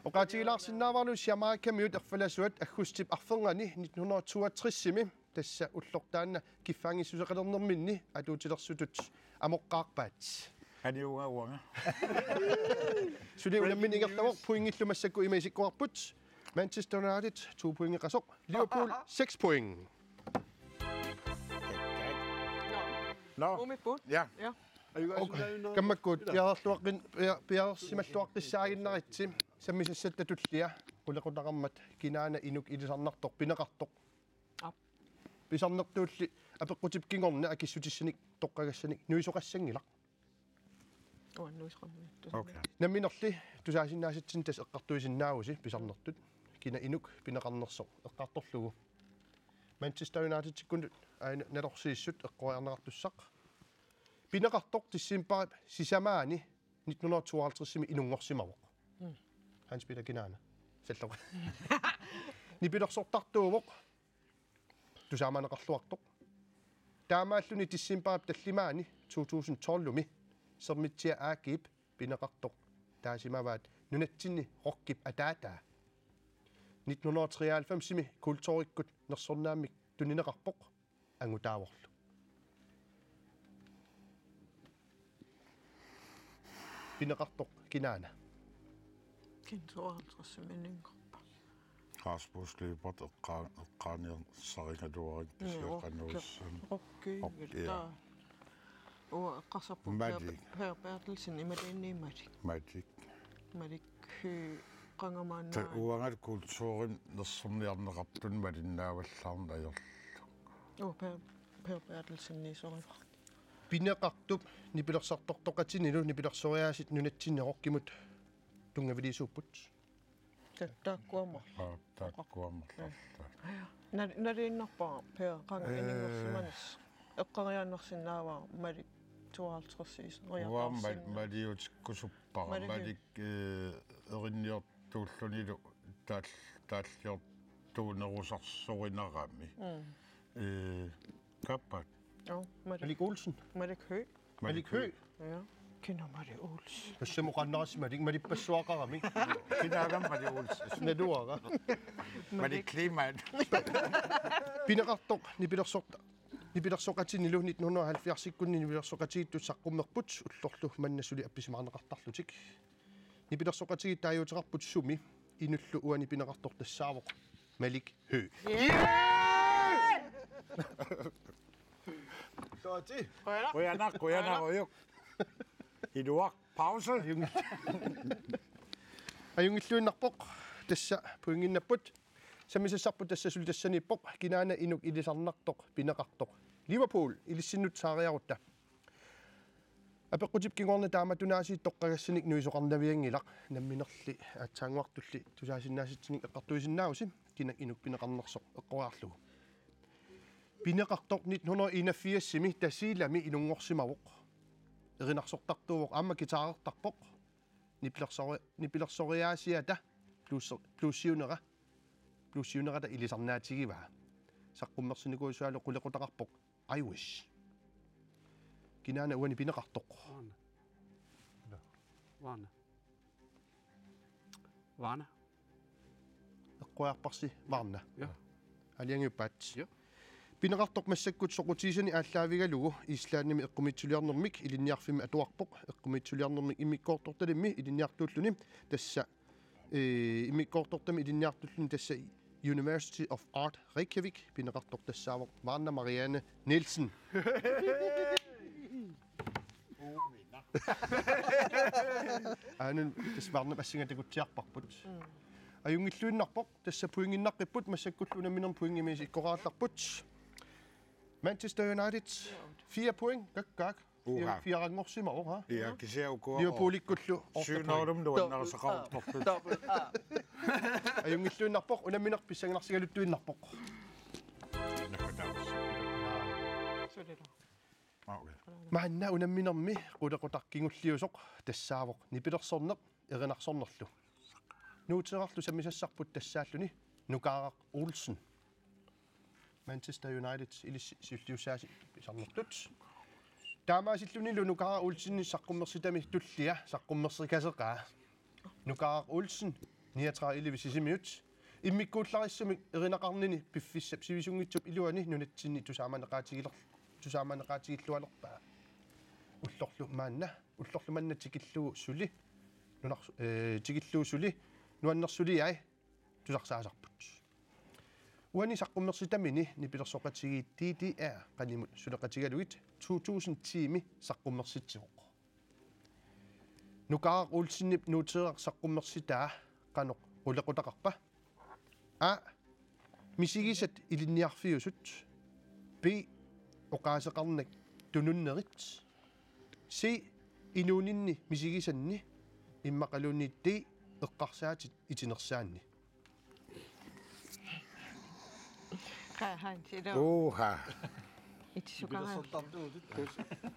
Oqaatigilaarsinnaavarlu Jamaicamiut erfalasuat aggustip arfernganni nitten hundrede toogtresimi. Tassa ullortaanna kiffaanngissuseqalernerminni atuutilersutut amoqqaarpaat. Aniuga uanga. Suli unammineq ingerlavoq, pointillu massakkut ima isikkoqarput. Manchester United to pointeqasoq, Liverpool seks point. Nå. Nå. Umipput. Ja. Ja. Kammakkut piareerluaqqin-, pia-, piareersimalluaqqissaaginnaritsi sammisassatta tullia qulequtaqarmat kinaana inuk ilisarnartoq pineqartoq. Aap. Pisarnertuulli apeqqutip kingorna akissutissanik toqqagassanik nuisoqassanngilaq. Uanga nuisoqarnani. Okay. Namminerli tusaasinnaasatsinni tassa eqqartuisinnaavusi pisarnertut. Kina inuk pineqarnersoq eqqartorlugu. Manchester Unitedikkunut aana nalorsiissut eqqoriarneqartussaq. Pineqartoq decembarip sisamaani nitten hundrede tooghalvtredsimi inunngorsimavoq. Mm. Hans Peter kinaana. Salloq. Nipilersortartuuvoq. Tusaamaneqarluartoq. Taamaalluni decembarip tallimaani to tusind tolvimi Sermitsiaq A G-p pineqartoq taasimavaat nunatsinni rockip ataataa. Nitten hundrede treoghalvfemsimi kulturikkut nersornaammik tunineqarpoq angutaavorlu. Pineqartoq kinaana? Kina tooghalvtredsimi inunngorpa? Rasmus Lyberth eqqaa-, eqqaaniarsarigaluaruit. Joo, pisiaqanuussan. Rock-, rock-, ja. Uanga eqqarsarpunga Malik. Per, Per Berthelsen imaluunniit Malik. Malik. Malik Høegh qanga maanna. Ta-, uangalu kulturimik nersorniarneqartunik malinnaavallaarneq ajorlugu. Uanga Per, Per Berthelsen niisorivarput. Pineqartup nipilersartortoqatinilu nipilersoriaasiit nunatsinni rockimut tunngaviliisuupput. Ta-, taakkua marluk. Aa, taakkua marluk. Nal-, naluinnarpara Per qanga, ee, inunngorsimanersoq. Eqqoriarsinnaavara Malik tooghalvtreds. Uanga Mal-, Maliutikkusuppara. Malik. Malik, ee, erinniortuullunilu taal-, taalliortuunerusarsuinarami. Mm. Ee, kaappaat. Joo, Malik. Malik Olsen. Malik Høegh. Malik Høegh. Ja. Kina Malik Olsen? Tassa muqannarassi Malik, malippassuaqarami. Kinaagami Malik Olsen? Naluara. Malik Kleemann. Pineqartoq nipilersorta-, nipilersoqatinilu nitten hundrede og halvfjerdsikkunni nipilersoqatigiittut saqqummerput ullorlu manna suli appisimaarneqartarlutik. Nipilersoqatigiit taaguuteqarput sumi, inullu uani pineqartoq tassaavoq Malik Høegh. Yeah! Soorlu. Qujanaq. Qujanaq, qujanaq, qujanaq. Iluaq. Pause. Ajunngil-, ajunngilluinnarpoq, tassa pointinnapput. Sammisassarput tassa suli tassaniippoq, kinaana inuk ilisarnartoq pineqartoq. Liverpool, ilissinnut saariarutta. Apeqqutip kingorna taamatunaasiit toqqagassanik nuisoqarnavianngilaq, namminerli aatsaannguartulli tusaasinnaasatsinnik eqqartuisinnaavusi, kinak inuk pineqarnersoq eqqoriarlugu. Pineqartoq nitten hundrede og enogfirsimi Tasiilami inunngorsimavoq. Erinarsortartuuvoq aamma guitarertarpoq. Nipilersori-, nipilersoriaasiata blues-, bluesiunera, bluesiunerata ilisarnaatigivaa. Saqqummersinikuusualu qulequtaqarpoq I Wish. Kinaana uani pineqartoq? Varna. Varna. Varna. Eqqoriarparsi Varna. Ja. Aalajangiuppaat. Ja. Pineqartoq massakkut soqutigisani aallaavigalugu Islandimi eqqumiitsuliornermik ilinniarfimmi atuarpoq. Eqqumiitsuliornermik immikkoortortalimmi ilinniartuulluni tassa, ee, immikkoortortami ilinniartuulluni tassa University of Art Reykjavik. Pineqartoq tassaavoq Varna Marianne Nielsen. Aana tassa Varnap assinga takutsiarparput. Mm. Ajunngilluinnarpoq, tassa pointinnaqqipput, massakkullu unamminermi pointimik isikkoqartarput. Manchester United, fire point, kak, kak. Uha. Fire-, fireranngorsimavoq, ha? Ja, kisianni ukua. Liverpoolikkullu syvnaarum nuannarisaqaruttorput. Double A. Ajunngilluinnarpoq, unammineq pissanganarsigaluttuinnarpoq. Nakataas. Sulila. Ah, okay. Maanna unamminermi qulequtaq kingulliusoq tassaavoq nipilersorneq erinarsornerlu. Nuuteerarlu sammisassarput tassaalluni Nukaaraq Olsen. Manchester United ilissi siulliussaasi pisarnertut. Taamaasillunilu Nukaaraq Olsenip saqqummersitami tullia saqqummersikaseqaa. Nukaaraq Olsen, niogtredive elleve Sisimiut, immikkuullarissumik erinaqarnini piffissap sivisunngitsup iluani nunatsinni tusaamaneqaatigiler-, tusaamaneqaatigillualerpaa. Ullorlu maanna, ullorlu manna tikillugu suli, nunarsu-, ee, tikillugu suli, nuannersuliai tusarsaasarput. Uani saqqummersitamini nipilersoqatigiit D D R qanimut suleqatigalugit to tusind ti-mi saqqummersitsivoq. Nukaaraq Olsenip Nuuteeraq saqqummersitaa qanoq qulequtaqarpa? A. Misigisat ilinniarfiusut. B. Oqaaseqarnak tununnerit. C. Inuuninni misigisanni. Immaqaluunniit D. Eqqarsaatit itinersaanni. Qaa, han, silo. Uha. Itisukaraa. Pilersortartuutut.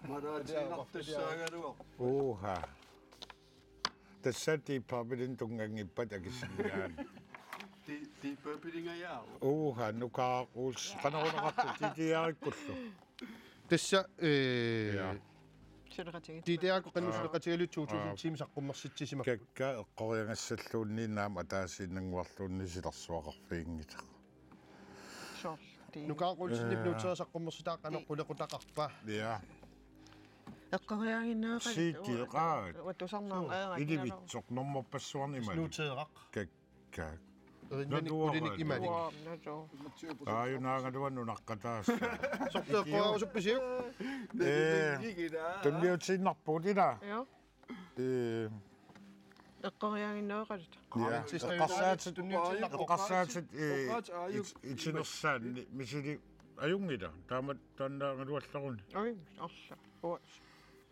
Maraatiinartussaagaluaq. Uha. Tassa Deep Purple-inik tunnganngippat akisinniaat. Di-, Deep Purple-ingajaavoq. Uha, Nukaaraq Olsen. Qanorunaqartoq D D R-ikkullu. Tassa, ee, ja. Suleqatigiit. D D R-ikkut qanoq suleqatigalugit to tusind ti-mi saqqummersitsisimapput. Kakka eqqoriagassalluunniit naamik ataasiinnannguarluunniit silarsuaqarfiginngitsoq. Soorlu. Nukaaraq Olsenip Nuuteeraq saqqummersitaa qanoq qulequtaqarpa? Ja. Eqqoriaaginnaaqqalit. C D-qaa. Uanga tusarnaarneq. Ilivitsoq normerpassuarnik imaluunniit. Nuuteeraq. Kakkaak. Erinnanik qulinik imalik. Uaa, najo. Aajunaagaluaq nunaqqataassaaq. Sorteeqqorusuppisiuk? Ee, tunniutiinnarpugut ilaa. Ja. Ee. Eqqoriaaginnaaqqalit. Ja. Eqqarsaatit, eqqarsaatit, ee, it-, itinersaanni misili ajunngilaq. Taama taannaagaluallaruni. Oj, arla. Uaa.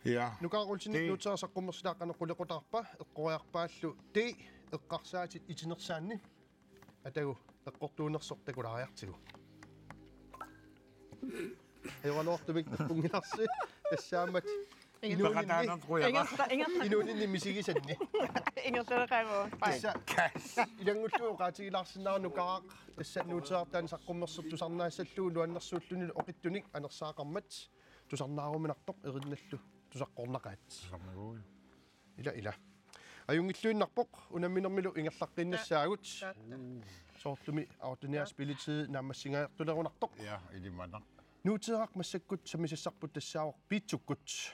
Ja. Nukaaraq Olsenip Nuuteeraq saqqummersitaa qanoq qulequtaqarpa? Eqqoriarpaallu D, eqqarsaatit itinersaanni. Atagu eqqortuunersoq takulaariartigu. Ajoraluartumik eqqunngilarsi tassaammat inuuninni, ingerta-, ingerta-, inuuninni misigisanni. Ingertaleqaagu. Tassa ilanngullugu oqaatigilaarsinnaavoq Nukaaraq tassa Nuuteeraq taanna saqqummersoq tusarnaassallugu nuannersuullunilu oqitsunik anersaaqarmat tusarnaaruminartoq erinnallu tusaqqornaqaat. Tusarnaguuju. Ila, ila. Ajunngilluinnarpoq, unamminermilu ingerlaqqinnassaagut. Tatta. Soorlumi audinia spilletid naammassingaajartulerunartoq. Ja, ilimanaq. Nuuteeraq massakkut sammisassarput tassaavoq Piitsukkut.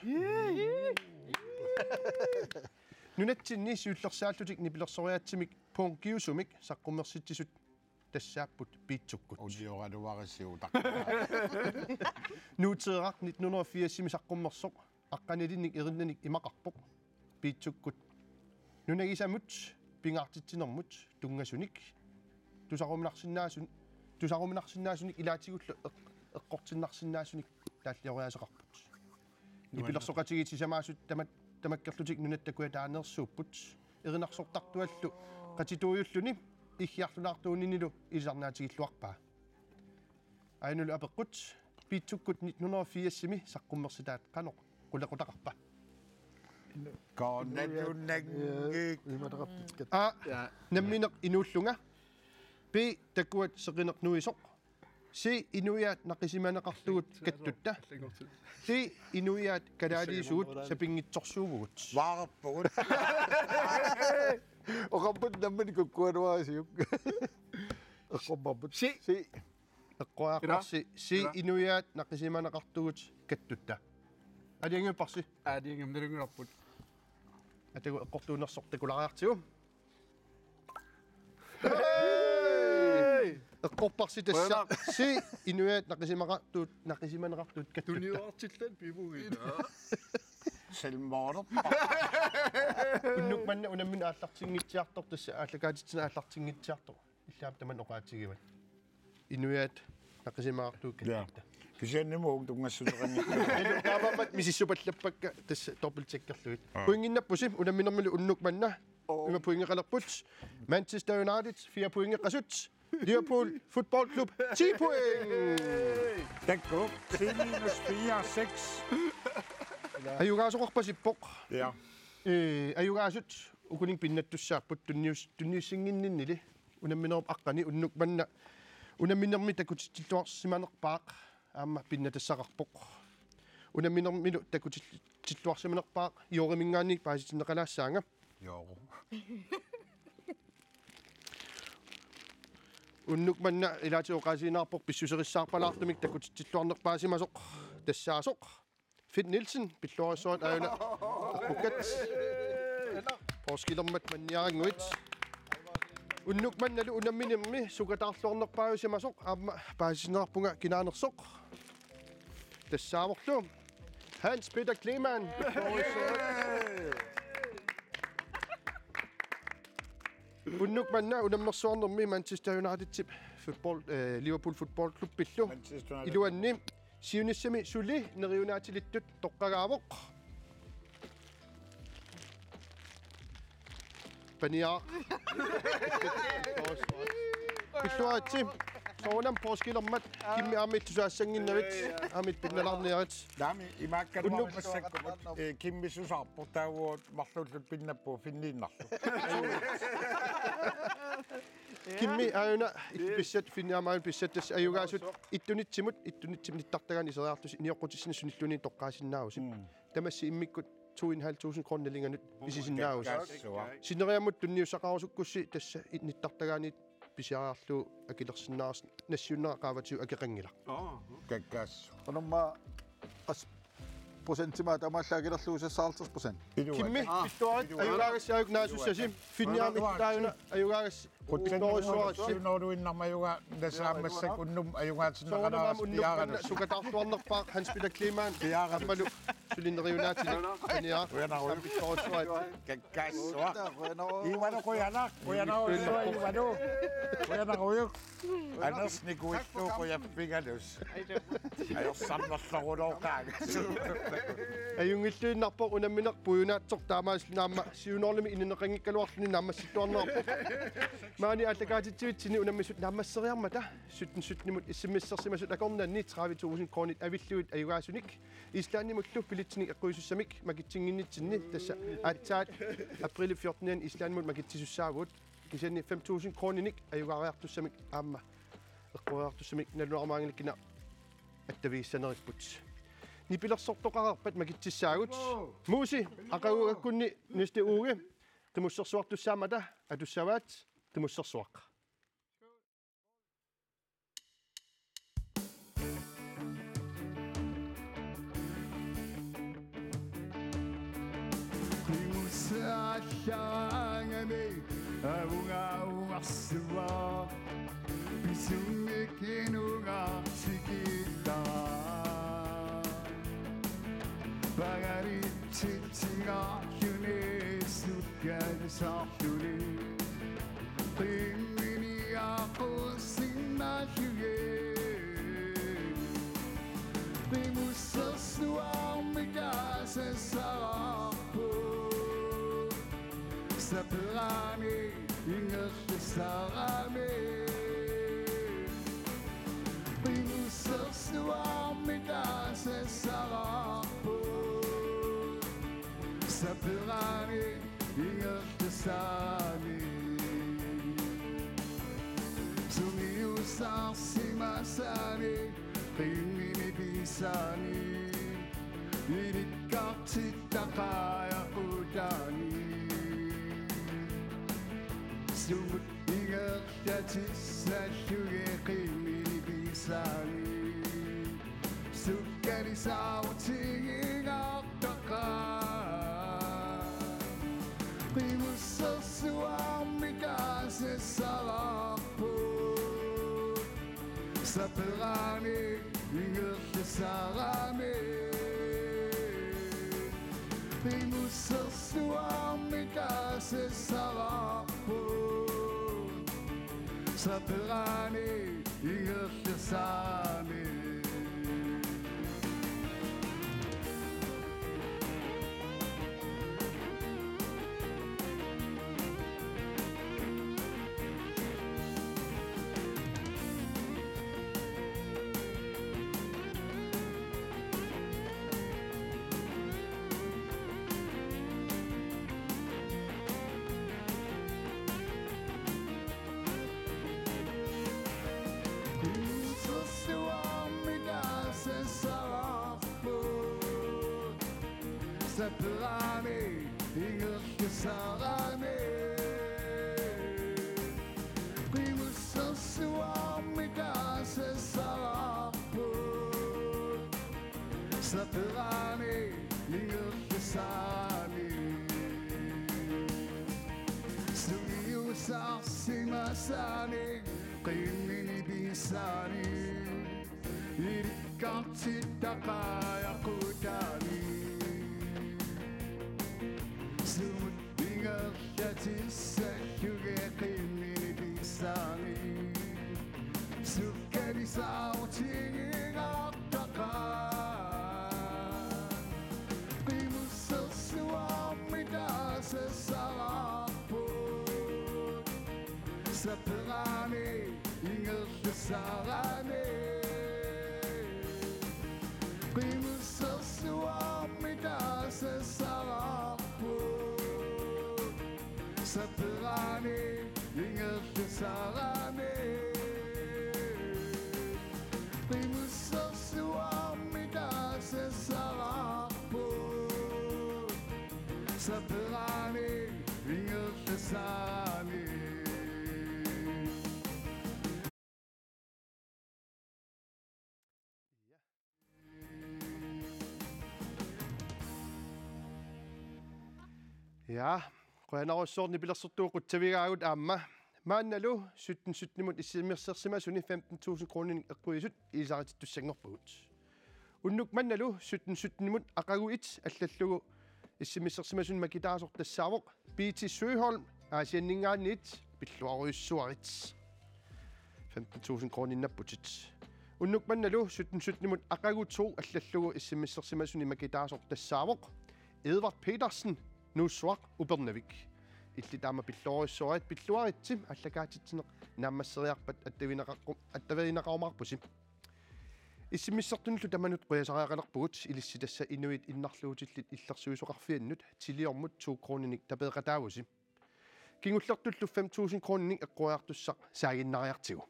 Nunatsinni siullersaallutik nipilersoriaatsimik punkiusumik saqqummersitsisut tassaapput Piitsukkut. Ulioraaluarisiutaq. Nuuteeraq nitten hundrede og firsimi saqqummersoq aqqanilinnik erinnanik imaqarpoq. Piitsukkut nunagisamut, pingaartitsinermut tunngasunik, tusaruminarsinnaasun-, tusaruminarsinnaasunik ilaatigullu eq-, eqqortinnarsinnaasunik taallioriaaseqarput. Nipilersoqatigiit sisamaasut tamat-, tamakkerlutik nunatta kujataaneersuupput. Erinarsortartuallu qatituujulluni iggiarlunaartuuninilu ilisarnaatigilluarpaa. Ainulu apeqqut: Piitsukkut nitten hundrede og firsimi saqqummersitaat qanoq qulequtaqarpa? Kaannatunanngik. Imataqarpikkat. A. Ja. Nammineq inuullunga. B. Takuat seqineq nuisoq. C. Inuiaat naqisimaneqartugut kattutta. D. Inuiaat kalaaliisugut sapinngitsorsuuvugut. Vaarpugut. Oqarput nammineq kukkuanuarisiuk. Eqqorparput. C. C. Eqqoriarparsi. Ila. C. Ila. Inuiaat naqisimaneqartugut kattutta. Aalajangiupparsi? Aalajangiup nalunngilarput. Atagu eqqortuunersoq takulaariartigu. Hey! Eqqorparsi tassa. Qujanaq. C. Inuiaat naqisimaqartuut, naqisimaneqartuut kattutta. Tunniuartillat pivugiit. Selvmorderpara. Unnuk manna unammineq aallartinngitsiartoq, tassa aallakaatitsineq aallartinngitsiartoq. Illit aamma tamanna oqaatigivat. Inuiaat naqisimaartuut. Ja. Kattutta. Kisianni muu tunngassuteqanngikkaluarpoq. Taamaammat misissupallappakka tassa dobbelttjekkerlugit. Aa. Pointinnappusi unamminermilu unnuk manna. Oo. Ima pointeqalerput. Manchester United fire pointeqasut. Liverpool Football Club ti point. Takuuk. C minus fire, seks. Ajugaasoqarpasippoq. Ja. Ee, ajugaasut ukuninnga pinnattussaapput tunnius-, tunniussinnginninnili. Unamminerup aqqani unnuk manna unamminermi takutitsilluarsimanerpaaq aamma pinnatassaqarpoq. Unamminermilu takutitsilluarsimanerpaaq Jooriminngaanniit paasitinneqalaassaanga. Joo. Unnuk manna ilaatigut oqaasiinnarpoq pissuserissaarpalaartumik takutitsilluarnerpaasimasoq tassaasoq. Finn Nielsen, pilluarissuarit aajuna. Aqqukkat. Poorskilermat manniarannguit. Unnuk mannalu unamminermi sukataarluarnerpaajusimasoq aamma paasitinneqarpunga kinaanersoq. Tassaavorlu Hans Peter Kleemann, pilluarissuarit. Unnuk manna unammersuarnermi Manchester Unitedip football, eh, Liverpool Football Clubbillu. Manchester United. Iluanni siunissami suli neriunaatilittut toqqagaavoq. Paniaaq. Pilluaritsi. Soorunami poorskilermat Kimmi aamma ittusaassanginnavit. Aamma pinnalaarniarit. Taami imaakkaluarput massakkut, eh, Kimmi susaarpoq taava marluulluta pinnappugut finniinnarlu. Kimmi aajuna ittut pissat, Finni aamma aajuna pissat, tassa ajugaasut ittunitsimut, ittunitsimut nittartagaani iseriarlusi nioqqutissinnut sunilluunniit toqqaasinnaavusi. Mm. Tamassi immikkut to en halv tusind kroner nalinganut pisisinnaavusi. Kakkaassuaq. Sineriammut tunniussaqarusukkussi tassa i-, nittartagaaniit pisiariarlugu akilersinnaarsi nassiunnera qaavatigut akeqanngilaq. Aa, okay. Kakkaassuaq. Qanormaa qas- procentimik taamaallaat akilerlugu seksoghalvtreds procent. Iluat. Kimmi, aa, pilluarit, iluat. Ajugaagassi aajuku naasussasi, iluat. Finni aamma ittut aajuna, ajugaagassi. Qutsannersuarassi. Noruinnarma ajugaa, nassaammassakka unnuk ajugaatinneqalaarassi. Soorunami unnuk manna piaaralus. Sukataarluarnerpaaq Hans Peter Kleemann. Piaaralus. Aammalu suli neriunaatilik. Paniaaq. Qujanaq. Pilluarissuarit. Kakkaassuaq. Ivalu qujanaq, qujanarujussuaq Ivalu. Qujanarujussuaq. Anders nikuillu qujaffigalus. Ajorsarnerlorulooqaagassi. Ajunngilluinnarpoq unammineq puiunaatsoq taamaasilluni aamma siunoorlumi ineqanngikkaluarluni naammassittuarnerpoq. Maani aallakaatitsivitsinni unammisut naammasseriarmata sytten sytten-imut S M S-ersimasut akornanni tredive tusind kronit avillugit ajugaasunik Islandimullu billetsinik eqquisussamik makitsinnginnitsinni tassa aatsaat april fjorten-ianni Islandimut makitsisussaavugut. Kisianni fem tusind kroninik ajugaariartussamik aamma eqqueriartussamik nalunaarmaanngilikkina attavigissaneripput. Nipilersortoqareerpat makitsissaagut. Muusi, aqaguagakkunni næste uge qimussersuartussaammata atussavaat, qimussersuaq. Qimussaallangami avunga uarsuaq. Pisumik inunga sikittara. Pagaritsingaarluni sukkasaarluni. Qimminiaqqussinnaallugu. Qimussersuarmi Taasassavarput. Saperani ingerlasarami. Qimussersuarmi taasassavarput. Saperani ingerlasarami. Sumiussarsimasani qimmini pisaani. Ilikkartittaqaajaqutaani. Sumut ingerlatissallugit qimmini pisaani. Sukkani saarutigigaartaqaaq. Qimussersuarmi taasassavarput. Saperani ingerlasarami. Qimussersuarmi taasassavarput. Saperani ingerlasarami. Qimussersuarmi taasassavarput. Saperani ingerlasarami. Qimussersuarmi taasassavarput. Saperani ingerlasarami. Sumiussarsimasani qimmini pisaani. Ilikkartittaqaajaqutaani. Sumut ingerlatissallugit qimmini pisaani. Sukkani saarutigigaartaqaaq. Qimussersuarmi taasassavarput. Saperani ingerlasarami. Qimussersuarmi taasassavarput. Saperani ingerlasarami. Qimussersuarmi taasassavarput. Saperani ingerlasarami. Ja, qujanarujussuaq nipilersortugut qutsavigaagut aamma. Maannalu sytten sytten-imut issimmersersimasuni femten tusind kroninik eqquisut ilisaritittussanngorpagut. Unnuk mannalu sytten sytten-imut aqagu et allallugu issimmersersimasuni makitaasoq tassaavoq Piiti Søholm, Aasianninngaanniit, pilluarujussuarit. Femten tusind kroninapputit. Unnuk mannalu sytten sytten-imut aqagu to allallugu issimmersersimasuni makitaasoq tassaavoq Edvard Petersen, Nuussuaq, Upernavik. Illit aamma pilluarujussuarit, pilluaritsi, aallakaatitsineq naammasseriarpat attavineqaqqu-, attavigineqarumaarpusi. Issimmersertunullu tamanut qujasariaqalerpugut, ilissi tassa inuit innarluutillit illersuisoqarfiannut Tiliormut to kroninik tapeeqataavusi. Kingullertullu fem tusind kroninik eqqoriartussaq saaginnariartigu.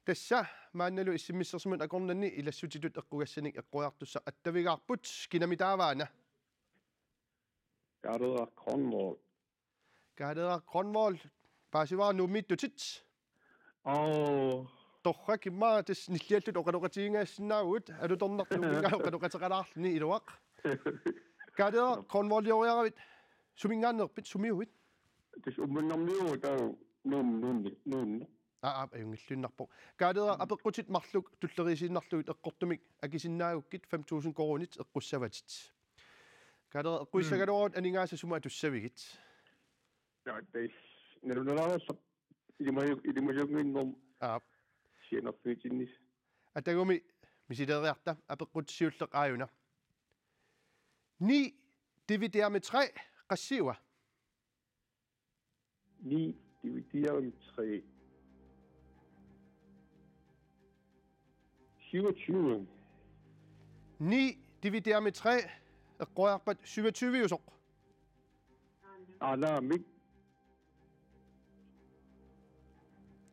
Tassa maannalu issimmersersimut akornanni ilassutitut eqqugassanik eqqoriartussaq attavigaarput, kinami taavaana? Kaaleeraq Grønvold. Kaaleeraq Grønvold, paasivara Nuummiittutit. Aa. Torrak, immaqa tassa nillialluta oqaloqatigigassinnaavugut, alutornartumik oqaloqateqalaarluni, iluaq. Kaaleeraq Grønvoldioriaravit, suminngaanneerpit, sumiuit? Tassa Uummannarmiuuvoq, taava Nuum-, Nuummi-, Nuummi. Aa, aa, ajunngilluinnarpoq. Kaaleeraq, apeqqutit marluk tulleriisiinnarlugit eqqortumik akisinnaagukkit fem tusind koruunit eqqussavatit. Kaaleeraq, eqquissagaluarutta aningaasat sumut atussavigit? Ja, tassa nalunalaarsuaq ilimaju-, ilimajunngimmat. Aap. Sianerfigitinnis. Atagumi misileeriarta, apeqqut siulleq aajuna. Ni divideret med tre, qassiua? Ni divideret med tre. Syvogtyve. Ni divideret med tre, eqqoriarpat syvogtyve-usoq? Aanaamik.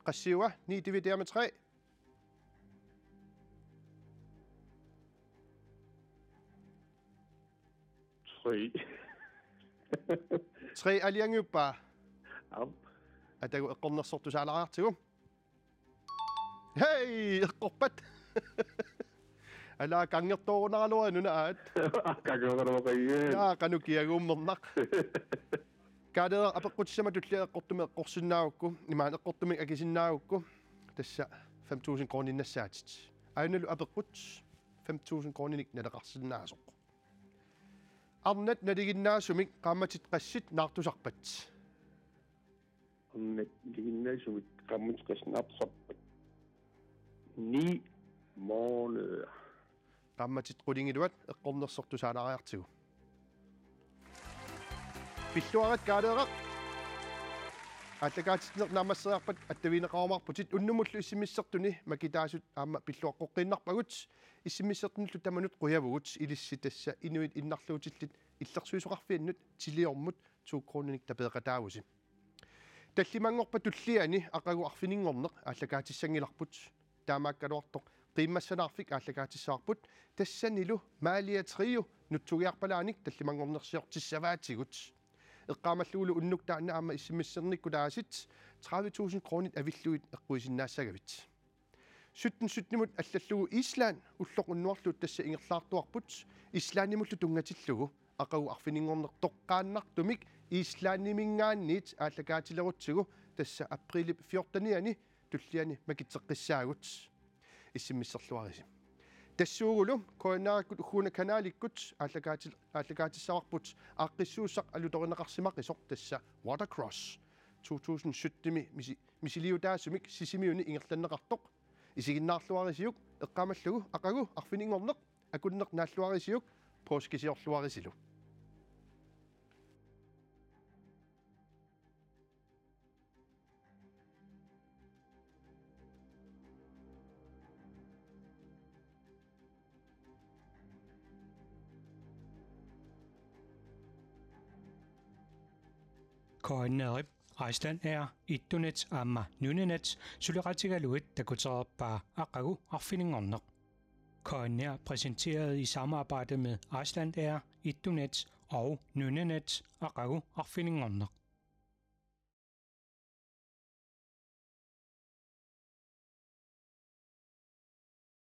Qassiua, ni divideret med tre? Tre. Tre aalajangiuppaa? Aap. Atagu eqqornersortusaalaariartigu. Hej, eqqorpat. Alaa, kangertoorunaraluarina aat. Kangertoorunaraluarina. Aa, qanoq kiaguummernaq. Kaaleeraq, apeqqutissama tullia eqqortumik eqqorsinnaagukku, imaluunniit eqqortumik akisinnaagukku, tassa fem tusind kroonerinnassaatit. Aajuna apeqqut fem tusind kroonerinik naleqarsinnaasoq. Arnat nalinginnaasumik qaammatit qassit naartusarpat? Arnat nalinginnaasumik qaammatit qassit naartusarpat? Ni måneder. Qaammatit qulingiluat, eqqornersortusaalaariartigu. Pilluarit Kaaleeraq. Aallakaatitsineq naammasseriarpat attavigineqarumaarputit, unnummullu S M S-ertuni makitaasut aamma pilluaqqoqqiinnarpagut. S M S-ertunillu tamanut qujavugut, ilissi tassa inuit innarluutillit illersuisoqarfiannut Tiliormut to krooninik tapeeqataavusi. Tallimanngorpat tulliani aqagu arfininngorneq aallakaatissanngilarput. Taamaakkaluartoq qiimmassalaarfik aallakaatissavarput. Tassanilu Malia Trio nutsugiarpalaanik tallimanngornersiortissavaatigut. Eqqaamallugulu unnuk taanna aamma S M S-ernikkut taasit tredive tusind kroonit avillugit eqquisinnaassagavit. Sytten syttenimut allallugu Island, ulloq unnuarlu tassa ingerlaartuarput, Islandimullu tunngatillugu aqagu arfininngorneq toqqaannartumik Islandiminngaanniit aallakaatilerutsigu, tassa apriilip fjortenianni tulliani makitseqqissaagut. S M S-erluarisi. Tassuugulu K N R-ikkut ugguuna kanalikkut aallakaatil-, aallakaatissavarput aaqqissuussaq alutorineqarsimaqisoq, tassa Watercross to tusind syttenimi misi-, misiliutaasumik Sisimiuni ingerlanneqartoq. Isiginnaarluarisiuk, eqqaamallugu aqagu arfininngorneq akunneq naalluarisiuk, påskisiorluarisilu. K N R-ip Icelandair, Etunet aamma Nunanet suleqatigalugit takutereerpaa aqagu arfininngorneq. K N R præsenteret i samarbejde med Icelandair, Etunet og Nunanet, aqagu arfininngorneq.